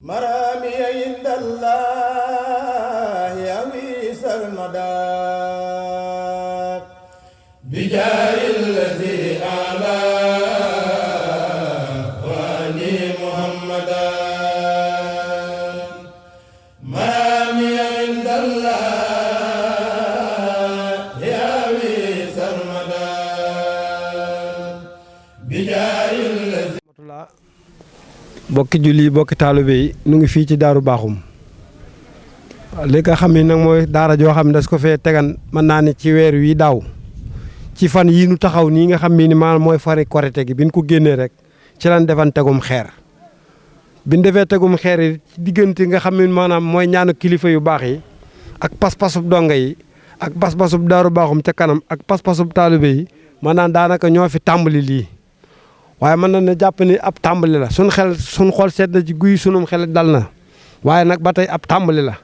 مرامي عند الله أويس المدى بجاه الذي أعلى وأني محمدا مرامي عند الله أويس المدى بجاه الذي bokki julli bokki taalibe yi nu ngi fii ci Daaru Bakhoum li nga xam ne nag mooy daara joo xam ne das ko fee tegan mën naa ne ci weer wi daaw ci fan yii nu taxaw nii nga xam ni maanaam mooy fari korite gi bi ñu ko génnee rek ci lan defan tegum xeer bi ñu defee tegum xeer yi ci diggante nga xam ne maanaam mooy ñaanu kilifa yu baax yi ak pas-pasub donga yi ak pas-pasub Daaru Bakhoum ca kanam ak pas-pasub taalibe yi maanaam daanaka ñoo fi tàmbali lii waaye mën na ne jàpp ni ab tàmbali la suñ xool seet na ci guy sunum xel dal na waaye nag ba tey ab tàmbali la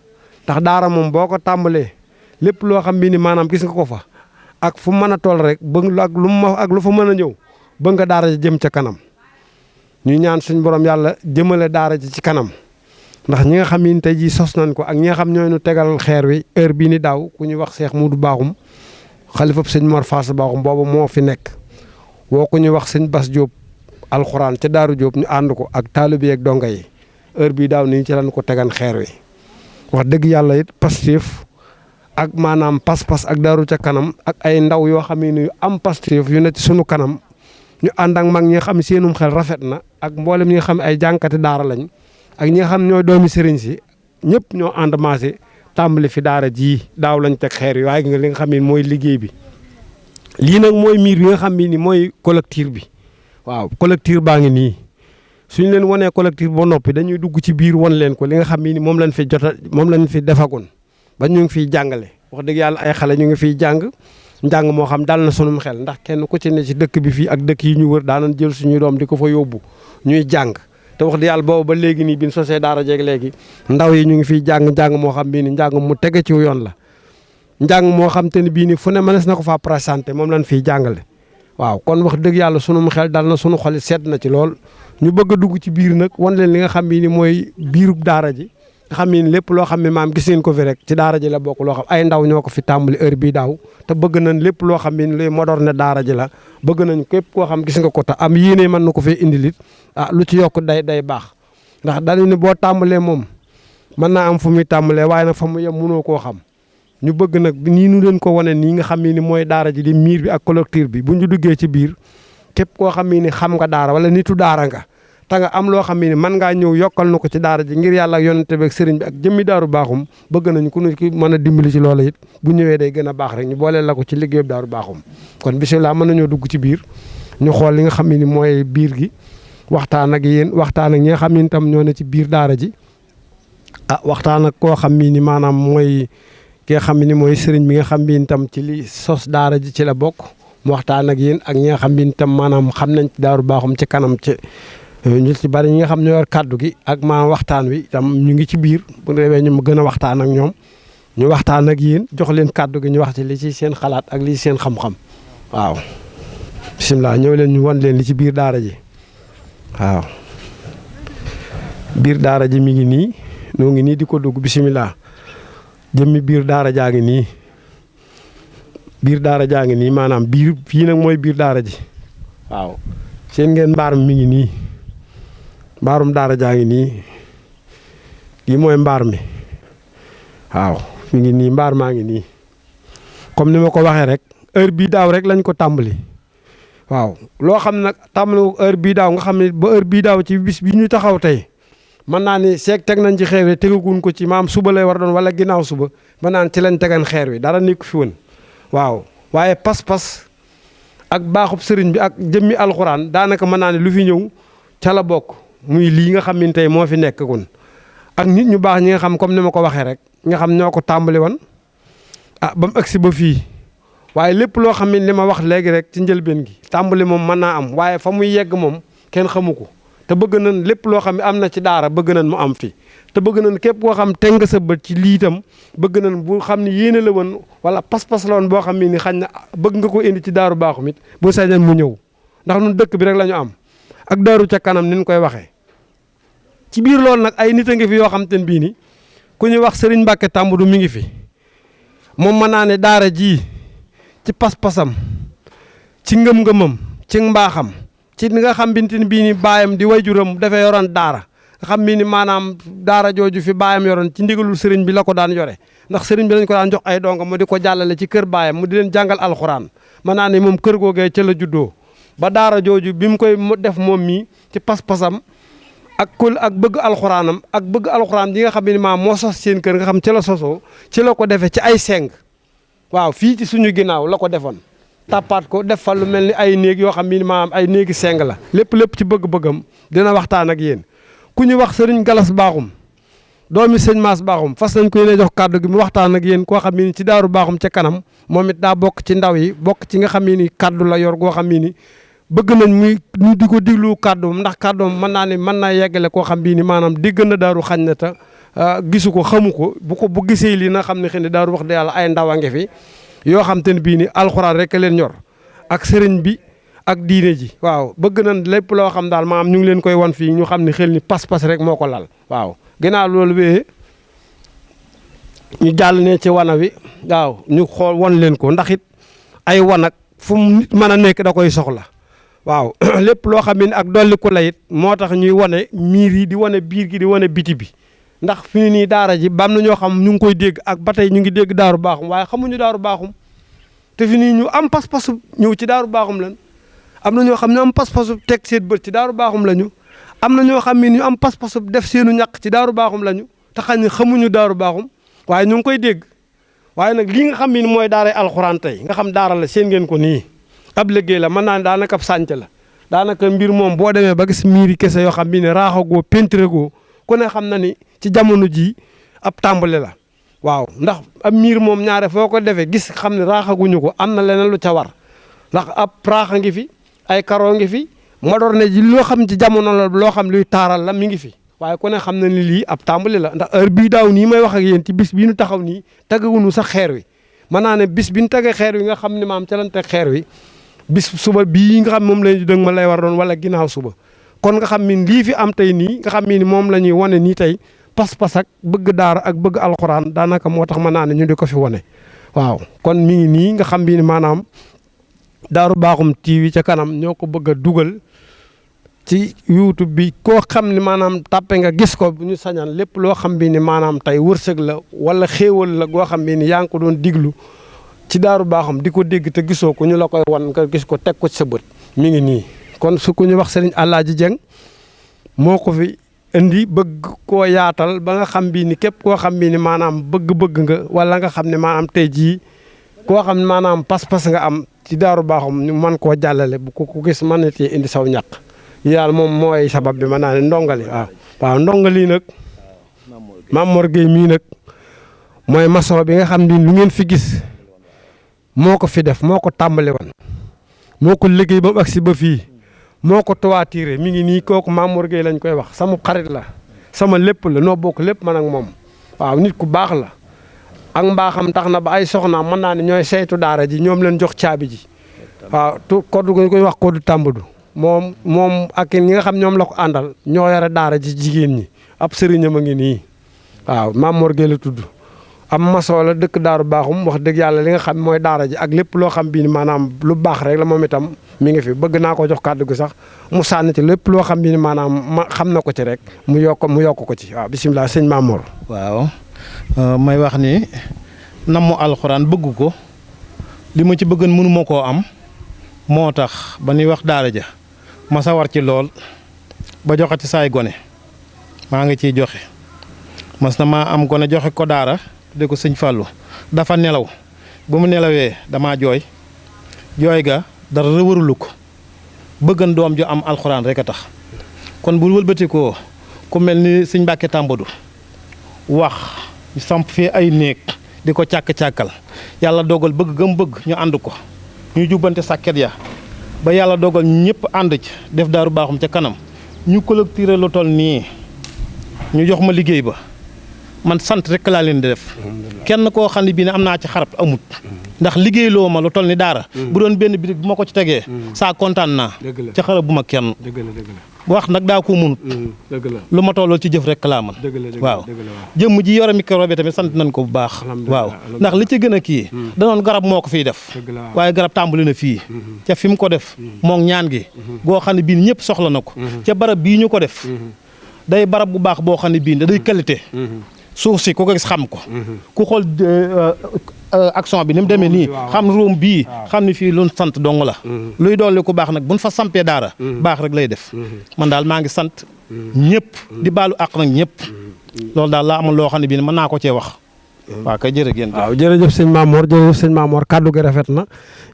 ndax daara moom boo ko tàmbalee lépp loo xam bi ni maanaam gis nga ko fa ak fu mën a toll rek bëgg ak lu fa mën a ñëw bëgg nga daara ji jëm ca kanam ñu ñaan suñ borom yàlla jëmale daara ji ci kanam ndax ñi nga xam ni tey jii sos nañ ko ak ñi nga xam ñooy nu tegal xeer wi heure bii ni daaw ku ñuy wax Cheikh Moudou Bakhoum xalifab sëñ Mor Fass Bakhoum boobu moo fi nekk woo ku ñuy wax sëñ Bass Diop alxuraan ca Daaru Diop ñu ànd ko ak taalibe ak donga yi heure bii daaw nii ci lañ ko tegan xeer wi wax dëgg yàlla it pastéef ak maanaam pas-pas ak daaru ca kanam ak ay ndaw yoo xam ne yu am pastéef yu ne ci sunu kanam ñu ànd ak mag ñi nga xam seenum xel rafet na ak mboolem ñi nga xam ay jànkati daara lañ ak ñi nga xam ñooy doomi sëriñ si ñëpp ñoo ànd maase tàmbali fi daara ji daaw lañ teg xeer yi waaye nga li nga xam ne mooy liggéey bi lii nag mooy miir bi nga xam ni mooy collectif bi waaw collectif baa ngi nii suñu leen wanee collectif ba noppi dañuy dugg ci biir wan leen ko li nga xam ni moom lañ fi moom lañ fi defagoon ba ñu ngi fiy jàngale wax dëgg yàlla ay xale ñu ngi fiy jàng moo xam dal na sunum xel ndax kenn ku ci ne ci dëkk bi fii ak dëkk yi ñu wër daanan jël suñuy doom di ko fa yóbbu ñuy jàng te wax dëgg yàlla boobu ba léegi nii biñ sosee daara jeeg léegi ndaw yi ñu ngi fiy jàng moo xam bii ni njàng mu tege ci yoon la njàng moo xam te ne bii ni fu ne mënees na ko faa présenté moom lañ fiy jàngale waaw kon wax dëgg yàlla sunum xel dal na sunu xol sedd na ci lool ñu bëgg a dugg ci biir nag wan leen li nga xam ni mooy biirub daara ji nga xam ni lépp loo xam ne maam gis ngeen ko fi rek ci daara ji la bokk loo xam ay ndaw ñoo ko fi tàmbali heure bii daaw te bëgg nañ lépp loo xam ne luy moderne daara ji la bëgg nañ képp koo xam gis nga ko te am yéene mën na ko fee indilit lu ci yokk day baax ndax dañu ne boo tàmbalee moom mën naa am fu muy tàmbalee waaye nag fa mu yem mënoo koo xam ñu bëgg nag nii nu leen ko wane nii nga xam ni mooy daara ji di miir bi ak collectif bi bu ñu duggee ci biir képp koo xam ni xam nga daara wala nitu daara nga te nga am loo xam ni mën ngaa ñëw yokkal na ko ci daara ji ngir yàlla ak yonente bi ak sëriñ bi ak jëmmi Daaru Bakhoum bëgg nañ ku ñu mën a dimbali ci loola it bu ñëwee day gën a baax rek ñu booleel la ko ci liggéeyu Daaru Bakhoum kon bisimilah mën nañoo dugg ci biir ñu xool li nga xam ni mooy biir gi waxtaan ak yéen waxtaan ak ñi nga xam ni tam ñoo ne ci biir daara ji waxtaan ak koo xam ni maanaam mooy ki nga xam ni mooy sëriñ bi nga xam ni tam ci li sos daara ji ci la bokk mu waxtaan ak yéen ak ñi nga xam ni tam maanaam xam nañ ci Daaru Bakhoum ci kanam ci ñu ci bari ñi nga xam ñoo yor kàddu gi ak maanaam waxtaan wi tam ñu ngi ci biir bu demee ñu gën a waxtaan ak ñoom ñu waxtaan ak yéen jox leen kàddu gi ñu wax ci li ci seen xalaat ak li ci seen xam-xam waaw bisimilah ñëw leen ñu wan leen li ci biir daara ji waaw biir daara ji mi ngi nii noo ngi nii di ko dugg bisimilah. jëmmi biir daara jaa ngi nii maanaam biir fii nag mooy biir daara ji waaw seen ngeen mbaar mi ngi nii mbaarum daara jaa ngi nii lii mooy mbaar mi waaw mi ngi nii mbaar maa ngi nii comme ni ma ko waxee rek heure bii daaw rek lañ ko tàmbali waaw loo xam nag tàmbali heure bii daaw nga xam ne ba heure bii daaw ci bis bi ñu taxaw tey mën naa ni seeg teg nañ ci xeer wi tegaguñ ko ci maam suba lay war doon wala ginnaaw suba mën naa ci lañ tegan xeer wi dara nekk fi woon waaw waaye pas-pas ak baaxub sëriñ bi ak jëmmi alxuraan daanaka mën naa ne lu fi ñëw ca la bokk muy lii nga xam ne tey moo fi nekk kon ak nit ñu baax ñi nga xam comme ni ma ko waxee rek nga xam ñoo ko tàmbali woon ba mu agsi ba fii waaye lépp loo xam ne li ma wax léegi rek ci njëlbeen gi tàmbali moom mën naa am waaye fa muy yegg moom kenn xamu ko te bëgg nañ lépp loo xam ne am na ci daara bëgg nañ mu am fi te bëgg nañ képp koo xam teg nga sa bët ci lii itam bëgg nañ bu xam ne yéene la woon wala pas-pas la woon boo xam ne ni xañ na bëgg nga ko indi ci Daaru Bakhoum it bu sañoon mu ñëw ndax ñun dëkk bi rek la ñu am ak daaru ca kanam ni ñu koy waxee ci biir loolu nag ay nit a ngi fi yoo xam te ne bii ni ku ñuy wax Serigne Mbacke Tambadou mi ngi fi moom mën naa ne daara jii ci pas-pasam ci ngëm-ngëmam ci mbaaxam ci li nga xam bint bii ni baayam di wayjuram dafay yoroon daara nga xam ni maanaam daara jooju fi baayam yoroon ci ndigalul sëriñ bi la ko daan yore ndax sëriñ bi lañ ko daan jox ay donga mu di ko jàllale ci kër baayam mu di leen jàngal alxuraan mën naa ne moom kër googee ca la juddoo ba daara jooju bi mu koy def moom mii ci pas-pasam ak bëgg alxuraanam ak bëgg alxuraan yi nga xam ne maam moo sos seen kër nga xam ci la sosoo ci la ko defee ci ay seng waaw fii ci suñu ginnaaw la ko defoon tàppaat ko def fa lu mel ni ay néeg yoo xam ne maam ay néegi seng la lépp ci bëgg-bëggam dina waxtaan ak yéen ku ñu wax sëriñ Galas Baaxum doomi sëñ Maas Baaxum fas nañ ko yéene jox kàddu gi mu waxtaan ak yéen koo xam ne ni ci daaru Baaxum ca kanam moom it daa bokk ci ndaw yi bokk ci nga xam ne ni kàddu la yor goo xam ne ni bëgg nañ muy ñu di ko diglu kàddoom ndax kàddoom mën naa ne mën naa yeggale koo xam bii ni maanaam dégg na daaru xañ na ta gisu ko xamu ko bu gisee lii na xam ne xëy na daaru wax de yàlla ay ndaw a ngi fi yoo xam te ne bii ni alxuraan rek leen ñor ak sëriñ bi ak diine ji waaw bëgg nañ lépp loo xam daal maanaam ñu ngi leen koy wan fii ñu xam ne xel ni pas-pas rek moo ko lal waaw ginnaaw loolu wéyee ñu jàll ne ci wana wi waaw ñu xool wan leen ko ndax it ay wanag fu mu nit mën a nekk da koy soxla waaw lépp loo xam ne ak dolli ko la it moo tax ñuy wane miir yi di wane biir gi di wane biti bi ndax fi ni nii daara ji bam na ñoo xam ñu ngi koy dégg ak ba tey ñu ngi dégg daaru Baaxum waaye xamuñu daaru Baaxum te fi nii ñu am pas-pasu ñëw ci daaru Baaxum lan am na ñoo xam ne am pas-pasu teg seen bët ci daaru Baaxum lañu am na ñoo xam ne ñu am pas-pasu def seenu ñàq ci daaru Baaxum lañu te xam ne xamuñu daaru Baaxum waaye ñu ngi koy dégg waaye nag lii nga xam ne mooy daaray alxuraan tey nga xam daara la seen ngeen ko nii ab liggéey la mën naa ne daanaka ab sànc la daanaka mbir moom boo demee ba gis miiri kese yoo xam bi ne raaxagoo pentre goo ku ne xam na ni ci jamono jii ab tàmbali la waaw ndax ab miir moom ñaare foo ko defee gis xam ne raaxaguñu ko am na leneen lu ca war ndax ab raaxa ngi fi ay karoo ngi fi moderne ji loo xam ci jamono la loo xam luy taaral la mi ngi fi waaye ku ne xam na ni lii ab tàmbali la ndax heure bii daaw nii may wax ak yéen ci bis bii ñu taxaw nii tagaguñu sax xeer wi mën naa ne bis bi ñu tegee xeer wi nga xam ne maam ca lañ teg xeer wi bis suba bii nga xam moom lañu dëng ma lay war doon wala ginnaaw suba kon nga xam ni lii fi am tey nii nga xam ni moom la ñuy wane nii tey pas-pas ak bëgg daara ak bëgg alxuraan daanaka moo tax mën naa ne ñu di ko fi wane waaw kon mi ngi nii nga xam ni maanaam Daaru Baaxum TV ca kanam ñoo ko bëgg a dugal ci YouTube bi koo xam ne maanaam tàppe nga gis ko bu ñu sañan lépp loo xam bi ni maanaam tey wërsëg la wala xéewal la goo xam bi ni yaa ngi ko doon diglu ci Daaru Baaxum di ko dégg te gisoo ko ñu la koy wan nga gis ko teg ko ci sa bët mi ngi nii kon su ku ñu wax Sëriñ Alaaji Jeng moo ko fi indi bëgg koo yaatal ba nga xam bi ni képp koo xam bi ni maanaam bëgg-bëgg nga wala nga xam ne maanaam tey jii koo xam ne maanaam pas-pas nga am ci Daaru Baaxum ñu mën koo jàllale bu ko gis mën na cee indi saw ñàq yi daal moom mooy sabab bi mën naa ne ndongali waaw ndongali nag Mame Mor Gueye mii nag mooy maçon bi nga xam ni lu ngeen fi gis moo ko fi def moo ko tàmbali woon moo ko liggéey ba mu agsi ba fii moo ko toituré mi ngi nii kooku Mame Mor Gueye lañ koy wax sama xarit la sama lépp la noo bokk lépp man ak moom waaw nit ku baax la ak mbaaxam tax na ba ay soxnaam mën naa ne ñooy saytu daara ji ñoom leen jox caabi ji waaw koddu ñu koy wax koddu Tambadou moom ak ñi nga xam ñoom la ko àndal ñoo yore daara ji jigéen ñi ab sëriñam a ngi nii waaw Mame Mor Gueye la tudd am maçon la dëkk Daaru Baaxum wax dëgg yàlla li nga xam mooy daara ji ak lépp loo xam bii ni maanaam lu baax rek la moom itam mi ngi fi bëgg naa ko jox kàddu gi sax mu sànni ci lépp loo xam bii ni maanaam ma xam na ko ci rek mu yokk ko ci waaw bisimilah sëñ Mame Mor. waaw may wax ni namu alxuraan bëgg ko li ma ci bëggan mënu ma koo am moo tax ba ñuy wax daara ja ma sawar ci lool ba joxe ci saay gone maa ngi ciy joxe mas na maa am gone joxe ko daara de ko sëñ Fallou dafa nelaw ba mu nelawee damaa jooy ga dara warulu ko bëggan doom ju am alxuraan rek a tax kon bu wëlbatikoo ku mel ni sëñ Mbàkke Tambadou wax samp fii ay néeg di ko càkk-càkkal yàlla dogal bëgg gëm bëgg ñu ànd ko ñu jubbante sàkket ya ba yàlla dogal ñëpp ànd ci def Daaru Baaxum ca kanam ñu collecté lu toll nii ñu jox ma liggéey ba man sant rek laa leen di def kenn koo xam ne bii ne am naa ci xarab amut ndax liggéeyloo ma lu toll ni daara bu doon benn bitig bu ma ko ci tegee saa kontaan naa ci xarab bu ma kenn wax nag daa ko munut lu ma tolloo ci jëf rek laa man waaw jëmm ji yore micro bi tamit sant nañ ko bu baax waaw ndax li ci gën a kii danoon garab moo ko fiy def waaye garab tàmbali na fii ca fi mu ko def moom ñaan gi goo xam ne bii ñëpp soxla na ko ca barab bii ñu ko def day barab bu baax boo xam ne bii day qualité suuf si ku ko gis xam ko ku xool action bi ni mu demee nii xam ruum bii xam ni fii lu sant dong la luy dolli ku baax nag buñ fa sampee daara baax rek lay def man daal maa ngi sant ñëpp di baalu àq nag ñëpp loolu daal laa amoon loo xam ne bii mën naa ko cee wax waaw kay jërëjëf. waaw jërëjëf sëñ Mamor jërëjëf sëñ Mamor kàddu gi rafet na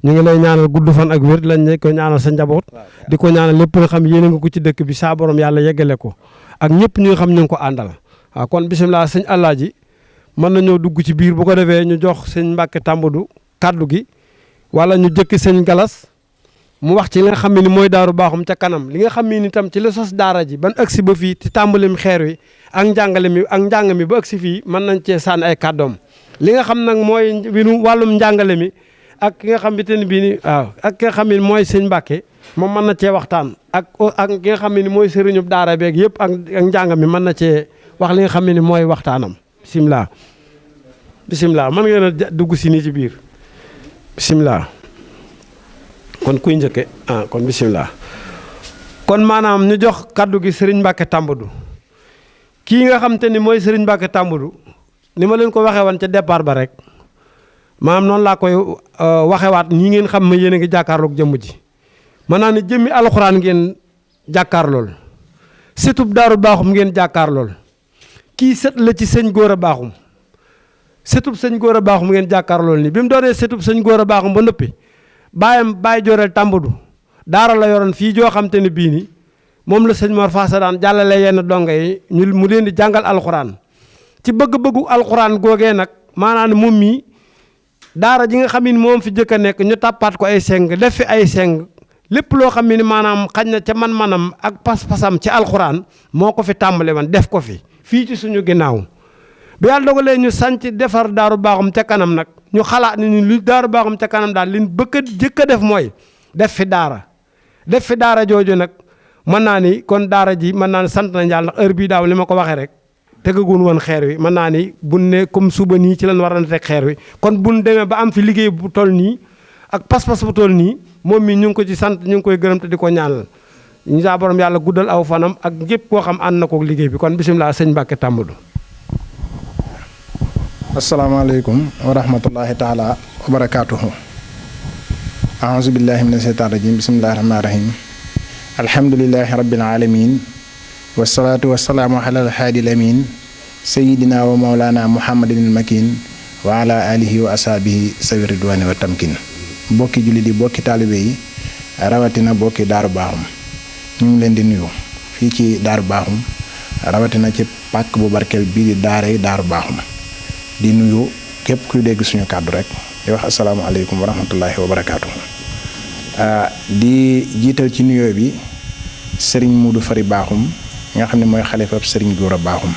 ñu ngi lay ñaanal gudd fan ak wér lañ ne ko ñaanal sa njaboot di ko ñaanal lépp nga xam yéene nga ko ci dëkk bi saa borom yàlla yeggale ko ak ñëpp ñi nga xam ñu ngi ko àndal waaw kon bisimilah sëñ Alaaji mën nañoo dugg ci biir bu ko defee ñu jox sëñ Mbàkke Tambadou kàddu gi wala ñu jëkki sëñ Galas mu wax ci li nga xam ne ni mooy Daaru Baaxum ca kanam li nga xam ne ni tam ci la sos daara ji ban agsi ba fii ci tàmbalim xeer wi ak njàngale mi ak njàng mi ba agsi fii mën nañ cee sànni ay kàddoom li nga xam nag mooy wàllum njàngale mi ak ki nga xam te ne bii ni waaw ak ki nga xam ne mooy sëñ Mbàkke moom mën na cee waxtaan ak ki nga xam ne ni mooy sëriñub daara beeg yëpp ak njàng mi mën na cee wax li nga xam ne ni mooy waxtaanam bisimilah bisimilah mën ngeen a dugg si nii ci biir bisimilah kon kuy njëkke kon bisimilah kon maanaam ñu jox kaddu gi sëriñ Mbàkke Tambadou kii nga xam te ni mooy sëriñ Mbàkke Tambadou ni ma leen ko waxee woon ca départ ba rek maanaam noonu laa koy waxewaat ñii ngeen xam ma yéen a ngi jàkkaarloog jëmm ji maanaam ne jëmmi alxuraan ngeen jàkkaarlool sëtub Daaru Baaxum ngeen jàkkaarlool kii sët la ci sëñ Góora Baaxum sëtub sëñ Góora Baaxum ngeen jàkkaarlool nii bi mu doonee sëtub sëñ Góora Baaxum ba noppi baayam Baay Jooreel Tambadou daara la yoroon fii joo xam te ne bii ni moom la sëñ Mor Faasa daan jàllale yenn donga yi mu leen di jàngal alxuraan ci bëgg-bëggu alxuraan googee nag maanaam moom mii daara ji nga xam ne moom fi jëkk a nekk ñu tàppaat ko ay seng def fi ay seng lépp loo xam ne maanaam xañ na ca man-manam ak pas-pasam ci alxuraan moo ko fi tàmbale woon def ko fi fii ci suñu ginnaaw bi yàlla dogalee ñu sanc defar Daaru Baaxum ca kanam nag ñu xalaat ni lu Daaru Baaxum ca kanam daal liñ bëgg a jëkk a def mooy def fi daara jooju nag mën naa ni kon daara ji mën naa ni sant nañ yàlla ndax heure bii daaw li ma ko waxee rek tegagun woon xeer wi mën naa ni buñ ne comme suba nii ci lañ war a teg xeer wi kon buñ demee ba am fi liggéey bu toll nii ak pas-pas bu toll nii moom mi ñu ngi ko ci sant ñu ngi koy gërëm te di ko ñaanal ñu saa borom yàlla guddal aw fanam ak ñëpp koo xam ànd na ko liggéey bi kon bisimilah sëñ Mbàkke Tambadou. asalaamaaleykum wa rahmatullahi taala wa barakaatuhu. aouzu billahi mina sheytaan rajim bisimilahi rahmaani rahim. alhamdulilahi rabbil alamin wasalaatu wasalaamu ala alhaadi al amin sayidina wa maulana muhammadin al makin wa ala alihi wa ashabihi sawi ridwani wa tamkin bokki julli di bokki taalibe yi rawatina bokki Daaru Baaxum ñu ngi leen di nuyu fii ci Daaru Baaxum rawatina ci pàkk bu barkeel bii di daaray Daaru Baaxum di nuyu képp kuy dégg suñu kàddu rek di wax asalaamaaleykum wa rahmatullahi wa barakaatu. di jiital ci nuyoo bi sëriñ Muudu Fari Baaxum nga xam ne mooy xalifab sëriñ Góora Baaxum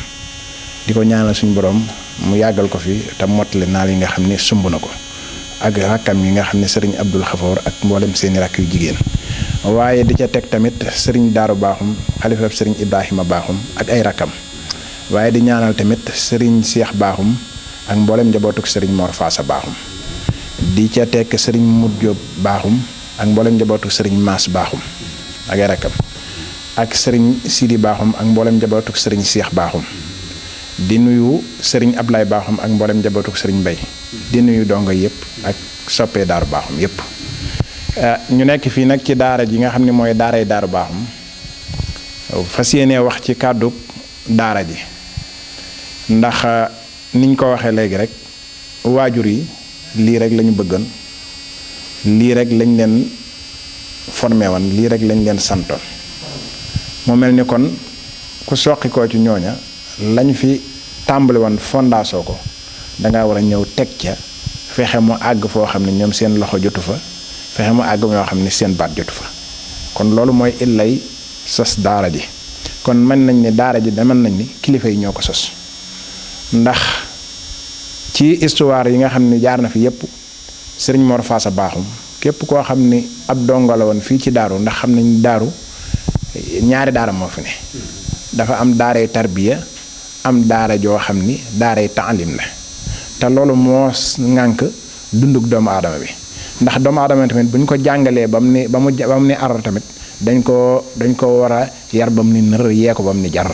di ko ñaanal suñu borom mu yàggal ko fi te mottali naal yi nga xam ne sumb na ko ak rakkam yi nga xam ne sëriñ Abdul Xafoor ak mboolem seeni rakk yu jigéen waaye di ca teg tamit sëriñ Daaru Baaxum xalifab sëriñ Ibrahima Baaxum ak ay rakkam waaye di ñaanal tamit sëriñ Seex Baaxum ak mboolem njabootuk sëriñ Mor Faasa Baaxum di ca teg sëriñ Mut Jóob Baaxum ak mboolem njabootuk sëriñ Maas Baaxum ak ay rakkam ak sëriñ Sidi Baaxum ak mboolem njabootuk sëriñ Seex Baaxum di nuyu sëriñ Ablaay Baaxum ak mboolem njabootuk sëriñ Mbay di nuyu dongo yëpp ak soppee Daaru Baaxum yëpp ñu nekk fii nag ci daara ji nga xam ne mooy daaray Daaru Baaxum fas yéenee wax ci kàddu daara ji ndax niñ ko waxee léegi rek waajur yi lii rek lañu bëggoon lii rek lañ leen formé woon lii rek lañ leen santoon mu mel ni kon ku soqi koo ci ñooña lañ fi tàmbali woon fondation ko danga war a ñëw teg ca fexe mu àgg foo xam ne ñoom seen loxo jotu fa fexe mu àgg ñoo xam ne seen baat jotu fa kon loolu mooy illay sos daara ji kon mën nañ ne daara ji da mën nañ ni kilifa yi ñoo ko sos ndax ci histoire yi nga xam ne jaar na fi yépp sëriñ Mor Faasa Baaxum képp koo xam ni ab dongo la woon fii ci daaru ndax xam nañ daaru ñaari daara moo fi ne dafa am daaray tarbiya am daara joo xam ni daaray taalim la te loolu moo ŋànk dunduk doomu aadama bi ndax doomu aadama tamit bu ñu ko jàngalee ba mu ni ar tamit dañ ko war a yar ba mu ni nër yee ko ba mu ni jar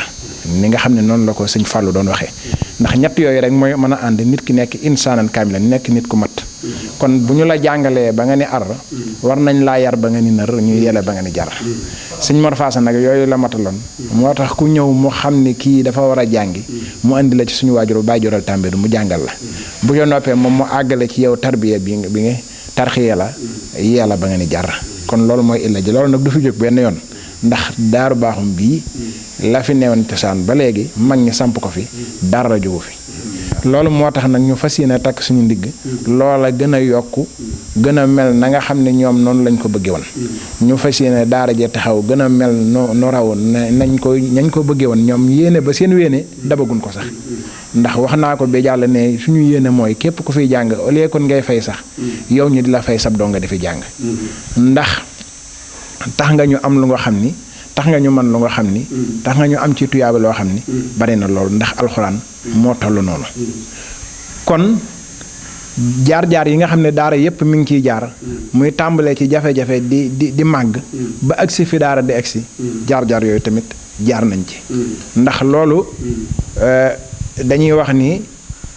ni nga xam ne noonu la ko sëñ Fallou doon waxee ndax ñett yooyu rek mooy mën a ànd nit ki nekk insaanan kaamilan nekk nit ku mat kon bu ñu la jàngalee ba nga ni ar war nañ laa yar ba nga ni nër ñu yele ba nga ni jar sëñ Mor Faasa nag yooyu la mataloon moo tax ku ñëw mu xam ni kii dafa war a jàngi mu andi la ci suñu waajur bàyyi joral tàmbeedu mu jàngal la bu ko noppee moom mu àggale ci yow tarbiya bi nga tarxiya la yee la ba nga ni jar kon loolu mooy illa ji loolu nag du fi jóg benn yoon ndax Daaru Baaxum bii la fi newoon cosaan ba léegi mag ñi samp ko fi dara jógu fi loolu moo tax nag ñu fas yéene takk suñu ndigg loola gën a yokku gën a mel na nga xam ne ñoom noonu lañ ko bëggee woon ñu fas yéene daara je taxaw gën a mel no rawoon nañ ko bëggee woon ñoom yéene ba seen yéene dabagun ko sax ndax wax naa ko ba jàll ne suñu yéene mooy képp ku fiy jàng au lieu kon ngay fay sax yow ñu di la fay sab doo nga di fi jàng ndax tax nga ñu am lu nga xam ni tax nga ñu man lu nga xam ni tax nga ñu am ci tuyaaba loo xam ni bari na loolu ndax alxuraan moo toll noonu kon jaar-jaar yi nga xam ne daara yépp mi ngi ciy jaar muy tàmbalee ci jafe-jafe di màgg ba agsi fi daara di agsi jaar-jaar yooyu tamit jaar nañ ci ndax loolu dañuy wax ni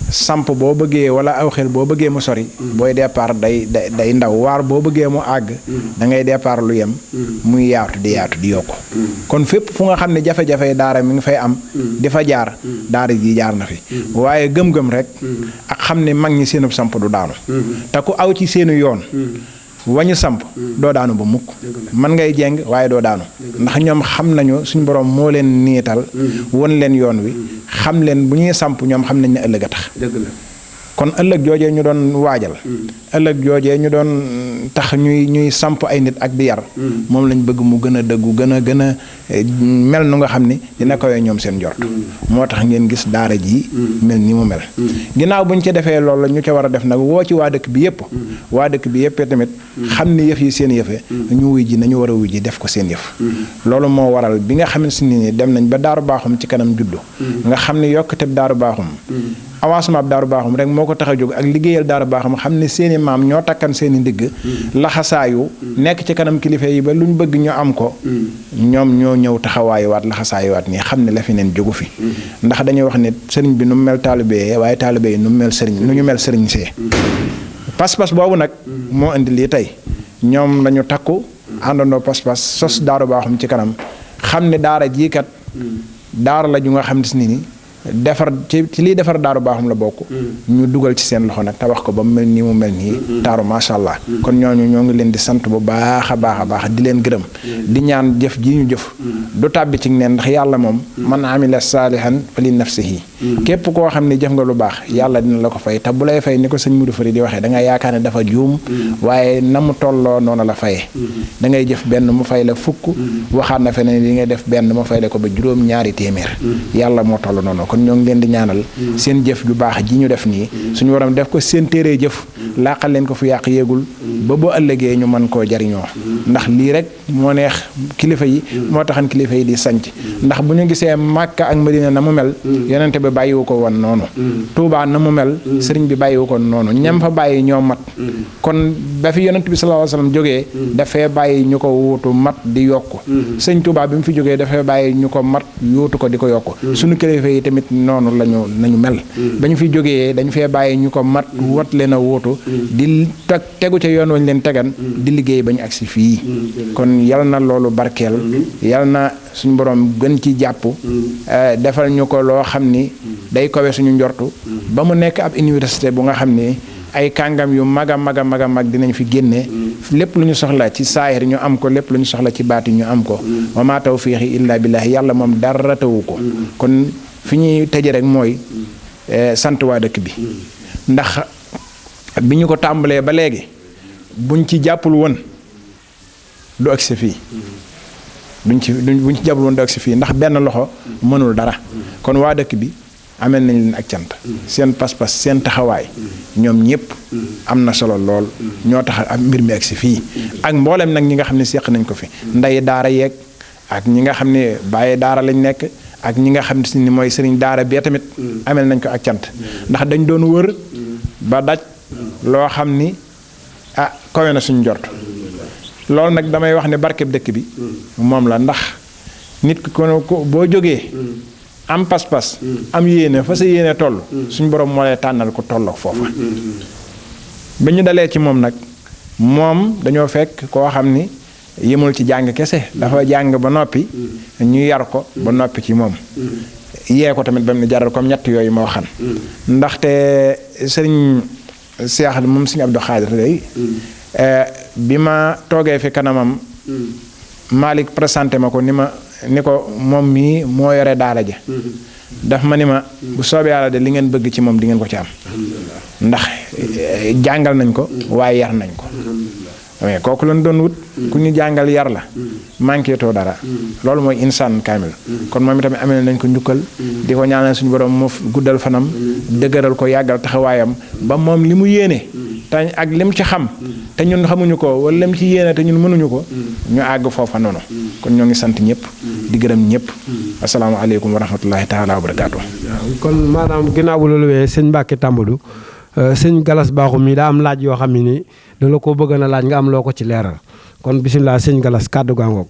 samp boo bëggee wala aw xel boo bëggee mu sori booy départ day ndaw waar boo bëggee mu àgg da ngay départ lu yem muy yaatu di yokku kon fépp fu nga xam ne jafe-jafe daara mi ngi fay am di fa jaar daara ji jaar na fi waaye gëm-gëm rek ak xam ne mag ñi seenub samp du daanu te ku aw ci seenu yoon wañu samp doo daanu ba mukk man ngay jeng waaye doo daanu ndax ñoom xam nañu suñu borom moo leen niital won leen yoon wi xam leen bu ñuy samp ñoom xam nañ ne ëllëg a tax kon ëllëg joojee ñu doon waajal ëllëg joojee ñu doon tax ñuy samp ay nit ak di yar moom lañ bëgg mu gën a dëggu gën a mel nu nga xam ni dina kawee ñoom seen njort moo tax ngeen gis daara ji mel ni mu mel ginnaaw buñ ci defee loolu ñu ca war a def nag woo ci waa dëkk bi yëpp tamit xam ni yëf yi seen yëfe ñu wuy ji nañu war a wuy ji def ko seen yëf loolu moo waral bi nga xam si ni dem nañ ba Daaru Baaxum ci kanam juddu nga xam ni yokkuteb Daaru Baaxum avancement bi Daaru Baaxum rek moo ko tax a jóg ak liggéeyal Daaru Baaxum xam ne seeni maam ñoo takkan seeni ndigg laxasaayu nekk ci kanam kilifa yi ba lu ñu bëgg ñu am ko ñoom ñoo ñëw taxawaayuwaat laxasaayuwaat nii xam ne la fi neen jógu fi ndax dañuy wax ne sëriñ bi nu mu mel taalibe waaye taalibe yi nu ñu mel sëriñ see pas-pas boobu nag moo indi lii tey ñoom lañu takku àndandoo pas-pas sos Daaru Baaxum ci kanam xam ne daara jiikat daara la ju nga xam ne ni defar ci liy defar Daaru Baaxum la bokk ñu dugal ci seen loxo nag te wax ko ba mu mel nii mu mel nii taaru macha allah kon ñooñu ñoo ngi leen di sant bu baax a baax di leen gërëm di ñaan jëf ji ñu jëf du tàbbi ci neen ndax yàlla moom man amila saalihan fa li nafsihi képp koo xam ne jëf nga lu baax yàlla dina la ko fay te bu lay fay ni ko sëñ Mudu Fari di waxee da nga yaakaar ne dafa juum waaye na mu tolloo noonu la fayee da ngay jëf benn mu fay la fukk waxaat na feneen li ngay def benn mu fay la ko ba juróom-ñaari téeméer yàlla moo toll noonu kon ñoo ngi leen di ñaanal seen jëf ju baax ji ñu def nii suñu waram def ko seen téere jëf laqal leen ko fu yàq yéegul ba boo ëllëgee ñu mën koo jariñoo ndax lii rek moo neex kilifa yi moo taxan kilifa yi di sanc ndax bu ñu gisee Màkka ak Madina na mu mel yonente bi bàyyiwu ko woon noonu Tuubaa na mu mel sëriñ bi bàyyiwu ko noonu ñam fa bàyyi ñoo mat kon ba fi yonente bi sallallahu alayhi wasallam jógee dafay bàyyi ñu ko wuutu mat di yokku sëñ Tuubaa bi mu fi jógee dafay bàyyi ñu ko mat yuutu ko di ko yokku suñu kilifa yi tamit noonu nañu mel ba ñu fi jógee dañu fee bàyyi ñu ko mat wat leen a wuutu di tegu ca yoon wañ leen tegan di liggéey ba ñu agsi fii kon yal na loolu barkeel yal na suñu borom gën ci jàpp defal ñu ko loo xam ni day kowe suñu njortu ba mu nekk ab université bu nga xam ni ay kàngam yu mag a mag dinañ fi génne lépp lu ñu soxla ci saahir ñu am ko lépp lu ñu soxla ci baati ñu am ko wa maa tawfiiqi illa billahi yàlla moom dara tawu ko kon fi ñuy tëje rek mooy sant waa dëkk bi ndax bi ñu ko tàmbalee ba léegi buñ ci jàppul woon du agsi fii buñ ci jàppul woon du agsi fii ndax benn loxo mënul dara kon waa dëkk bi amel nañ leen ak cant seen pas-pas seen taxawaay ñoom ñëpp am na solo lool ñoo tax ak mbir mi ak si fii ak mboolem nag ñi nga xam ne seq nañ ko fi nday daara yeeg ak ñi nga xam ne bàyyi daara lañ nekk ak ñi nga xam ni mooy sëriñ daara bee tamit amel nañ ko ak cant ndax dañ doon wër ba daj loo xam ni kawe na suñu njort loolu nag damay wax ne barkeb dëkk bi moom la ndax nit ko boo jógee am pas-pas am yéene fa sa yéene toll suñu borom moo lay tànnal ko tollook foofa ba ñu dalee ci moom nag moom dañoo fekk koo xam ni yemul ci jàng kese dafa jàng ba noppi ñu yar ko ba noppi ci moom yee ko tamit ba mu jaral comme ñett yooyu ma waxan ndaxte sëriñ Seex moom sëriñ Abdou Khadir day bi ma toogee fi kanamam Malick présenté ma ko ni ko moom mii moo yore daara ja daf ma ni ma bu soobee yàlla de li ngeen bëgg ci moom di ngeen ko ci am ndax jàngal nañ ko waaye yar nañ ko mais kooku lañ doon wut ku ñu jàngal yar la manqué too dara loolu mooy insaan kaamil kon moom itamit amee nañ ko njukkal di ko ñaanal suñu borom mu guddal fanam dëgëral ko yàggal taxawaayam ba moom li mu yéene te ak lim ci xam te ñun xamuñu ko wala lim ci yéene te ñun mënuñu ko ñu àgg foofa noonu kon ñoo ngi sant ñëpp di gërëm ñëpp asalaamaaleykum wa rahmatullahi taala wa barakaatu. kon maanaam ginnaaw bu loolu wee sëñ Mbacke Tambadou sëñ Galas Bakhoum mi daa am laaj yoo xam ne ni da la ko bëgg na laaj nga am loo ko ci leeral kon bisimilah sëñ Galas kàddu gaa ngoog.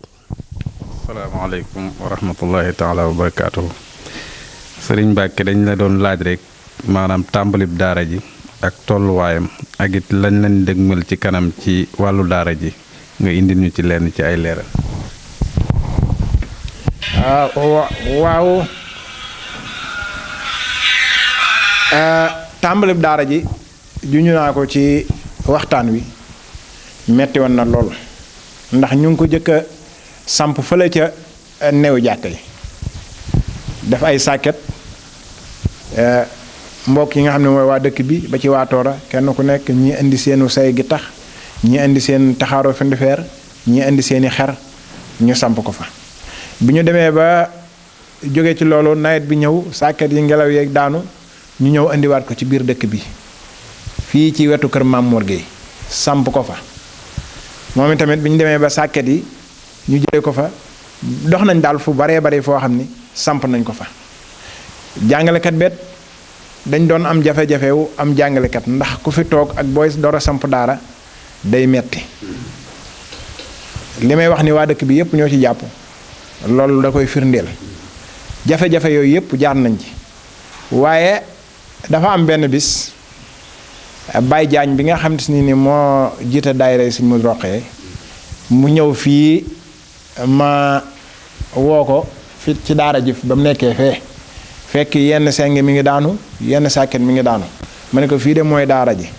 asalaamaaleykum wa rahmatullahi taala wa barakaatu. sëriñ Mbacke dañ la doon laaj rek maanaam tàmbalib daara ji ak tolluwaayam ak it lañ leen dëgmal ci kanam ci wàllu daara ji nga indi ñu ci lenn ci ay leeral. waaw tàmbalib daara ji juñu naa ko ci waxtaan wi metti woon na lool ndax ñu ngi ko jëkk a samp fële ca néew jàkka yi def ay sàkket mbokk yi nga xam ne mooy waa dëkk bi ba ci waa Toora kenn ku nekk ñi indi seenu say gi tax ñi indi seen taxaaroo fendifeer ñi indi seeni xer ñu samp ko fa bi ñu demee ba jóge ci loolu nawet bi ñëw sàkket yi ngelaw yeeg daanu ñu ñëw indiwaat ko ci biir dëkk bi fii ci wetu kër Maam Mor Gueye samp ko fa moom itamit bi ñu demee ba sàkket yi ñu jëlee ko fa dox nañ daal fu baree bari foo xam ni samp nañ ko fa jàngalekat bet dañ doon am jafe-jafe wu am jàngalekat ndax ku fi toog ak booy door a samp daara day metti li may wax ni waa dëkk bi yépp ñoo ci jàpp loolu da koy firndeel jafe-jafe yooyu yépp jaar nañ ci waaye dafa am benn bis Baye Diagne bi nga xam ni moo jiite daayira Sëñ Modou Rokhaya mu ñëw fii ma woo ko fi ci daara ji ba mu nekkee fee fekk yenn seng mi ngi daanu yenn sàkket mi ngi daanu ma ne ko fii de mooy daara ji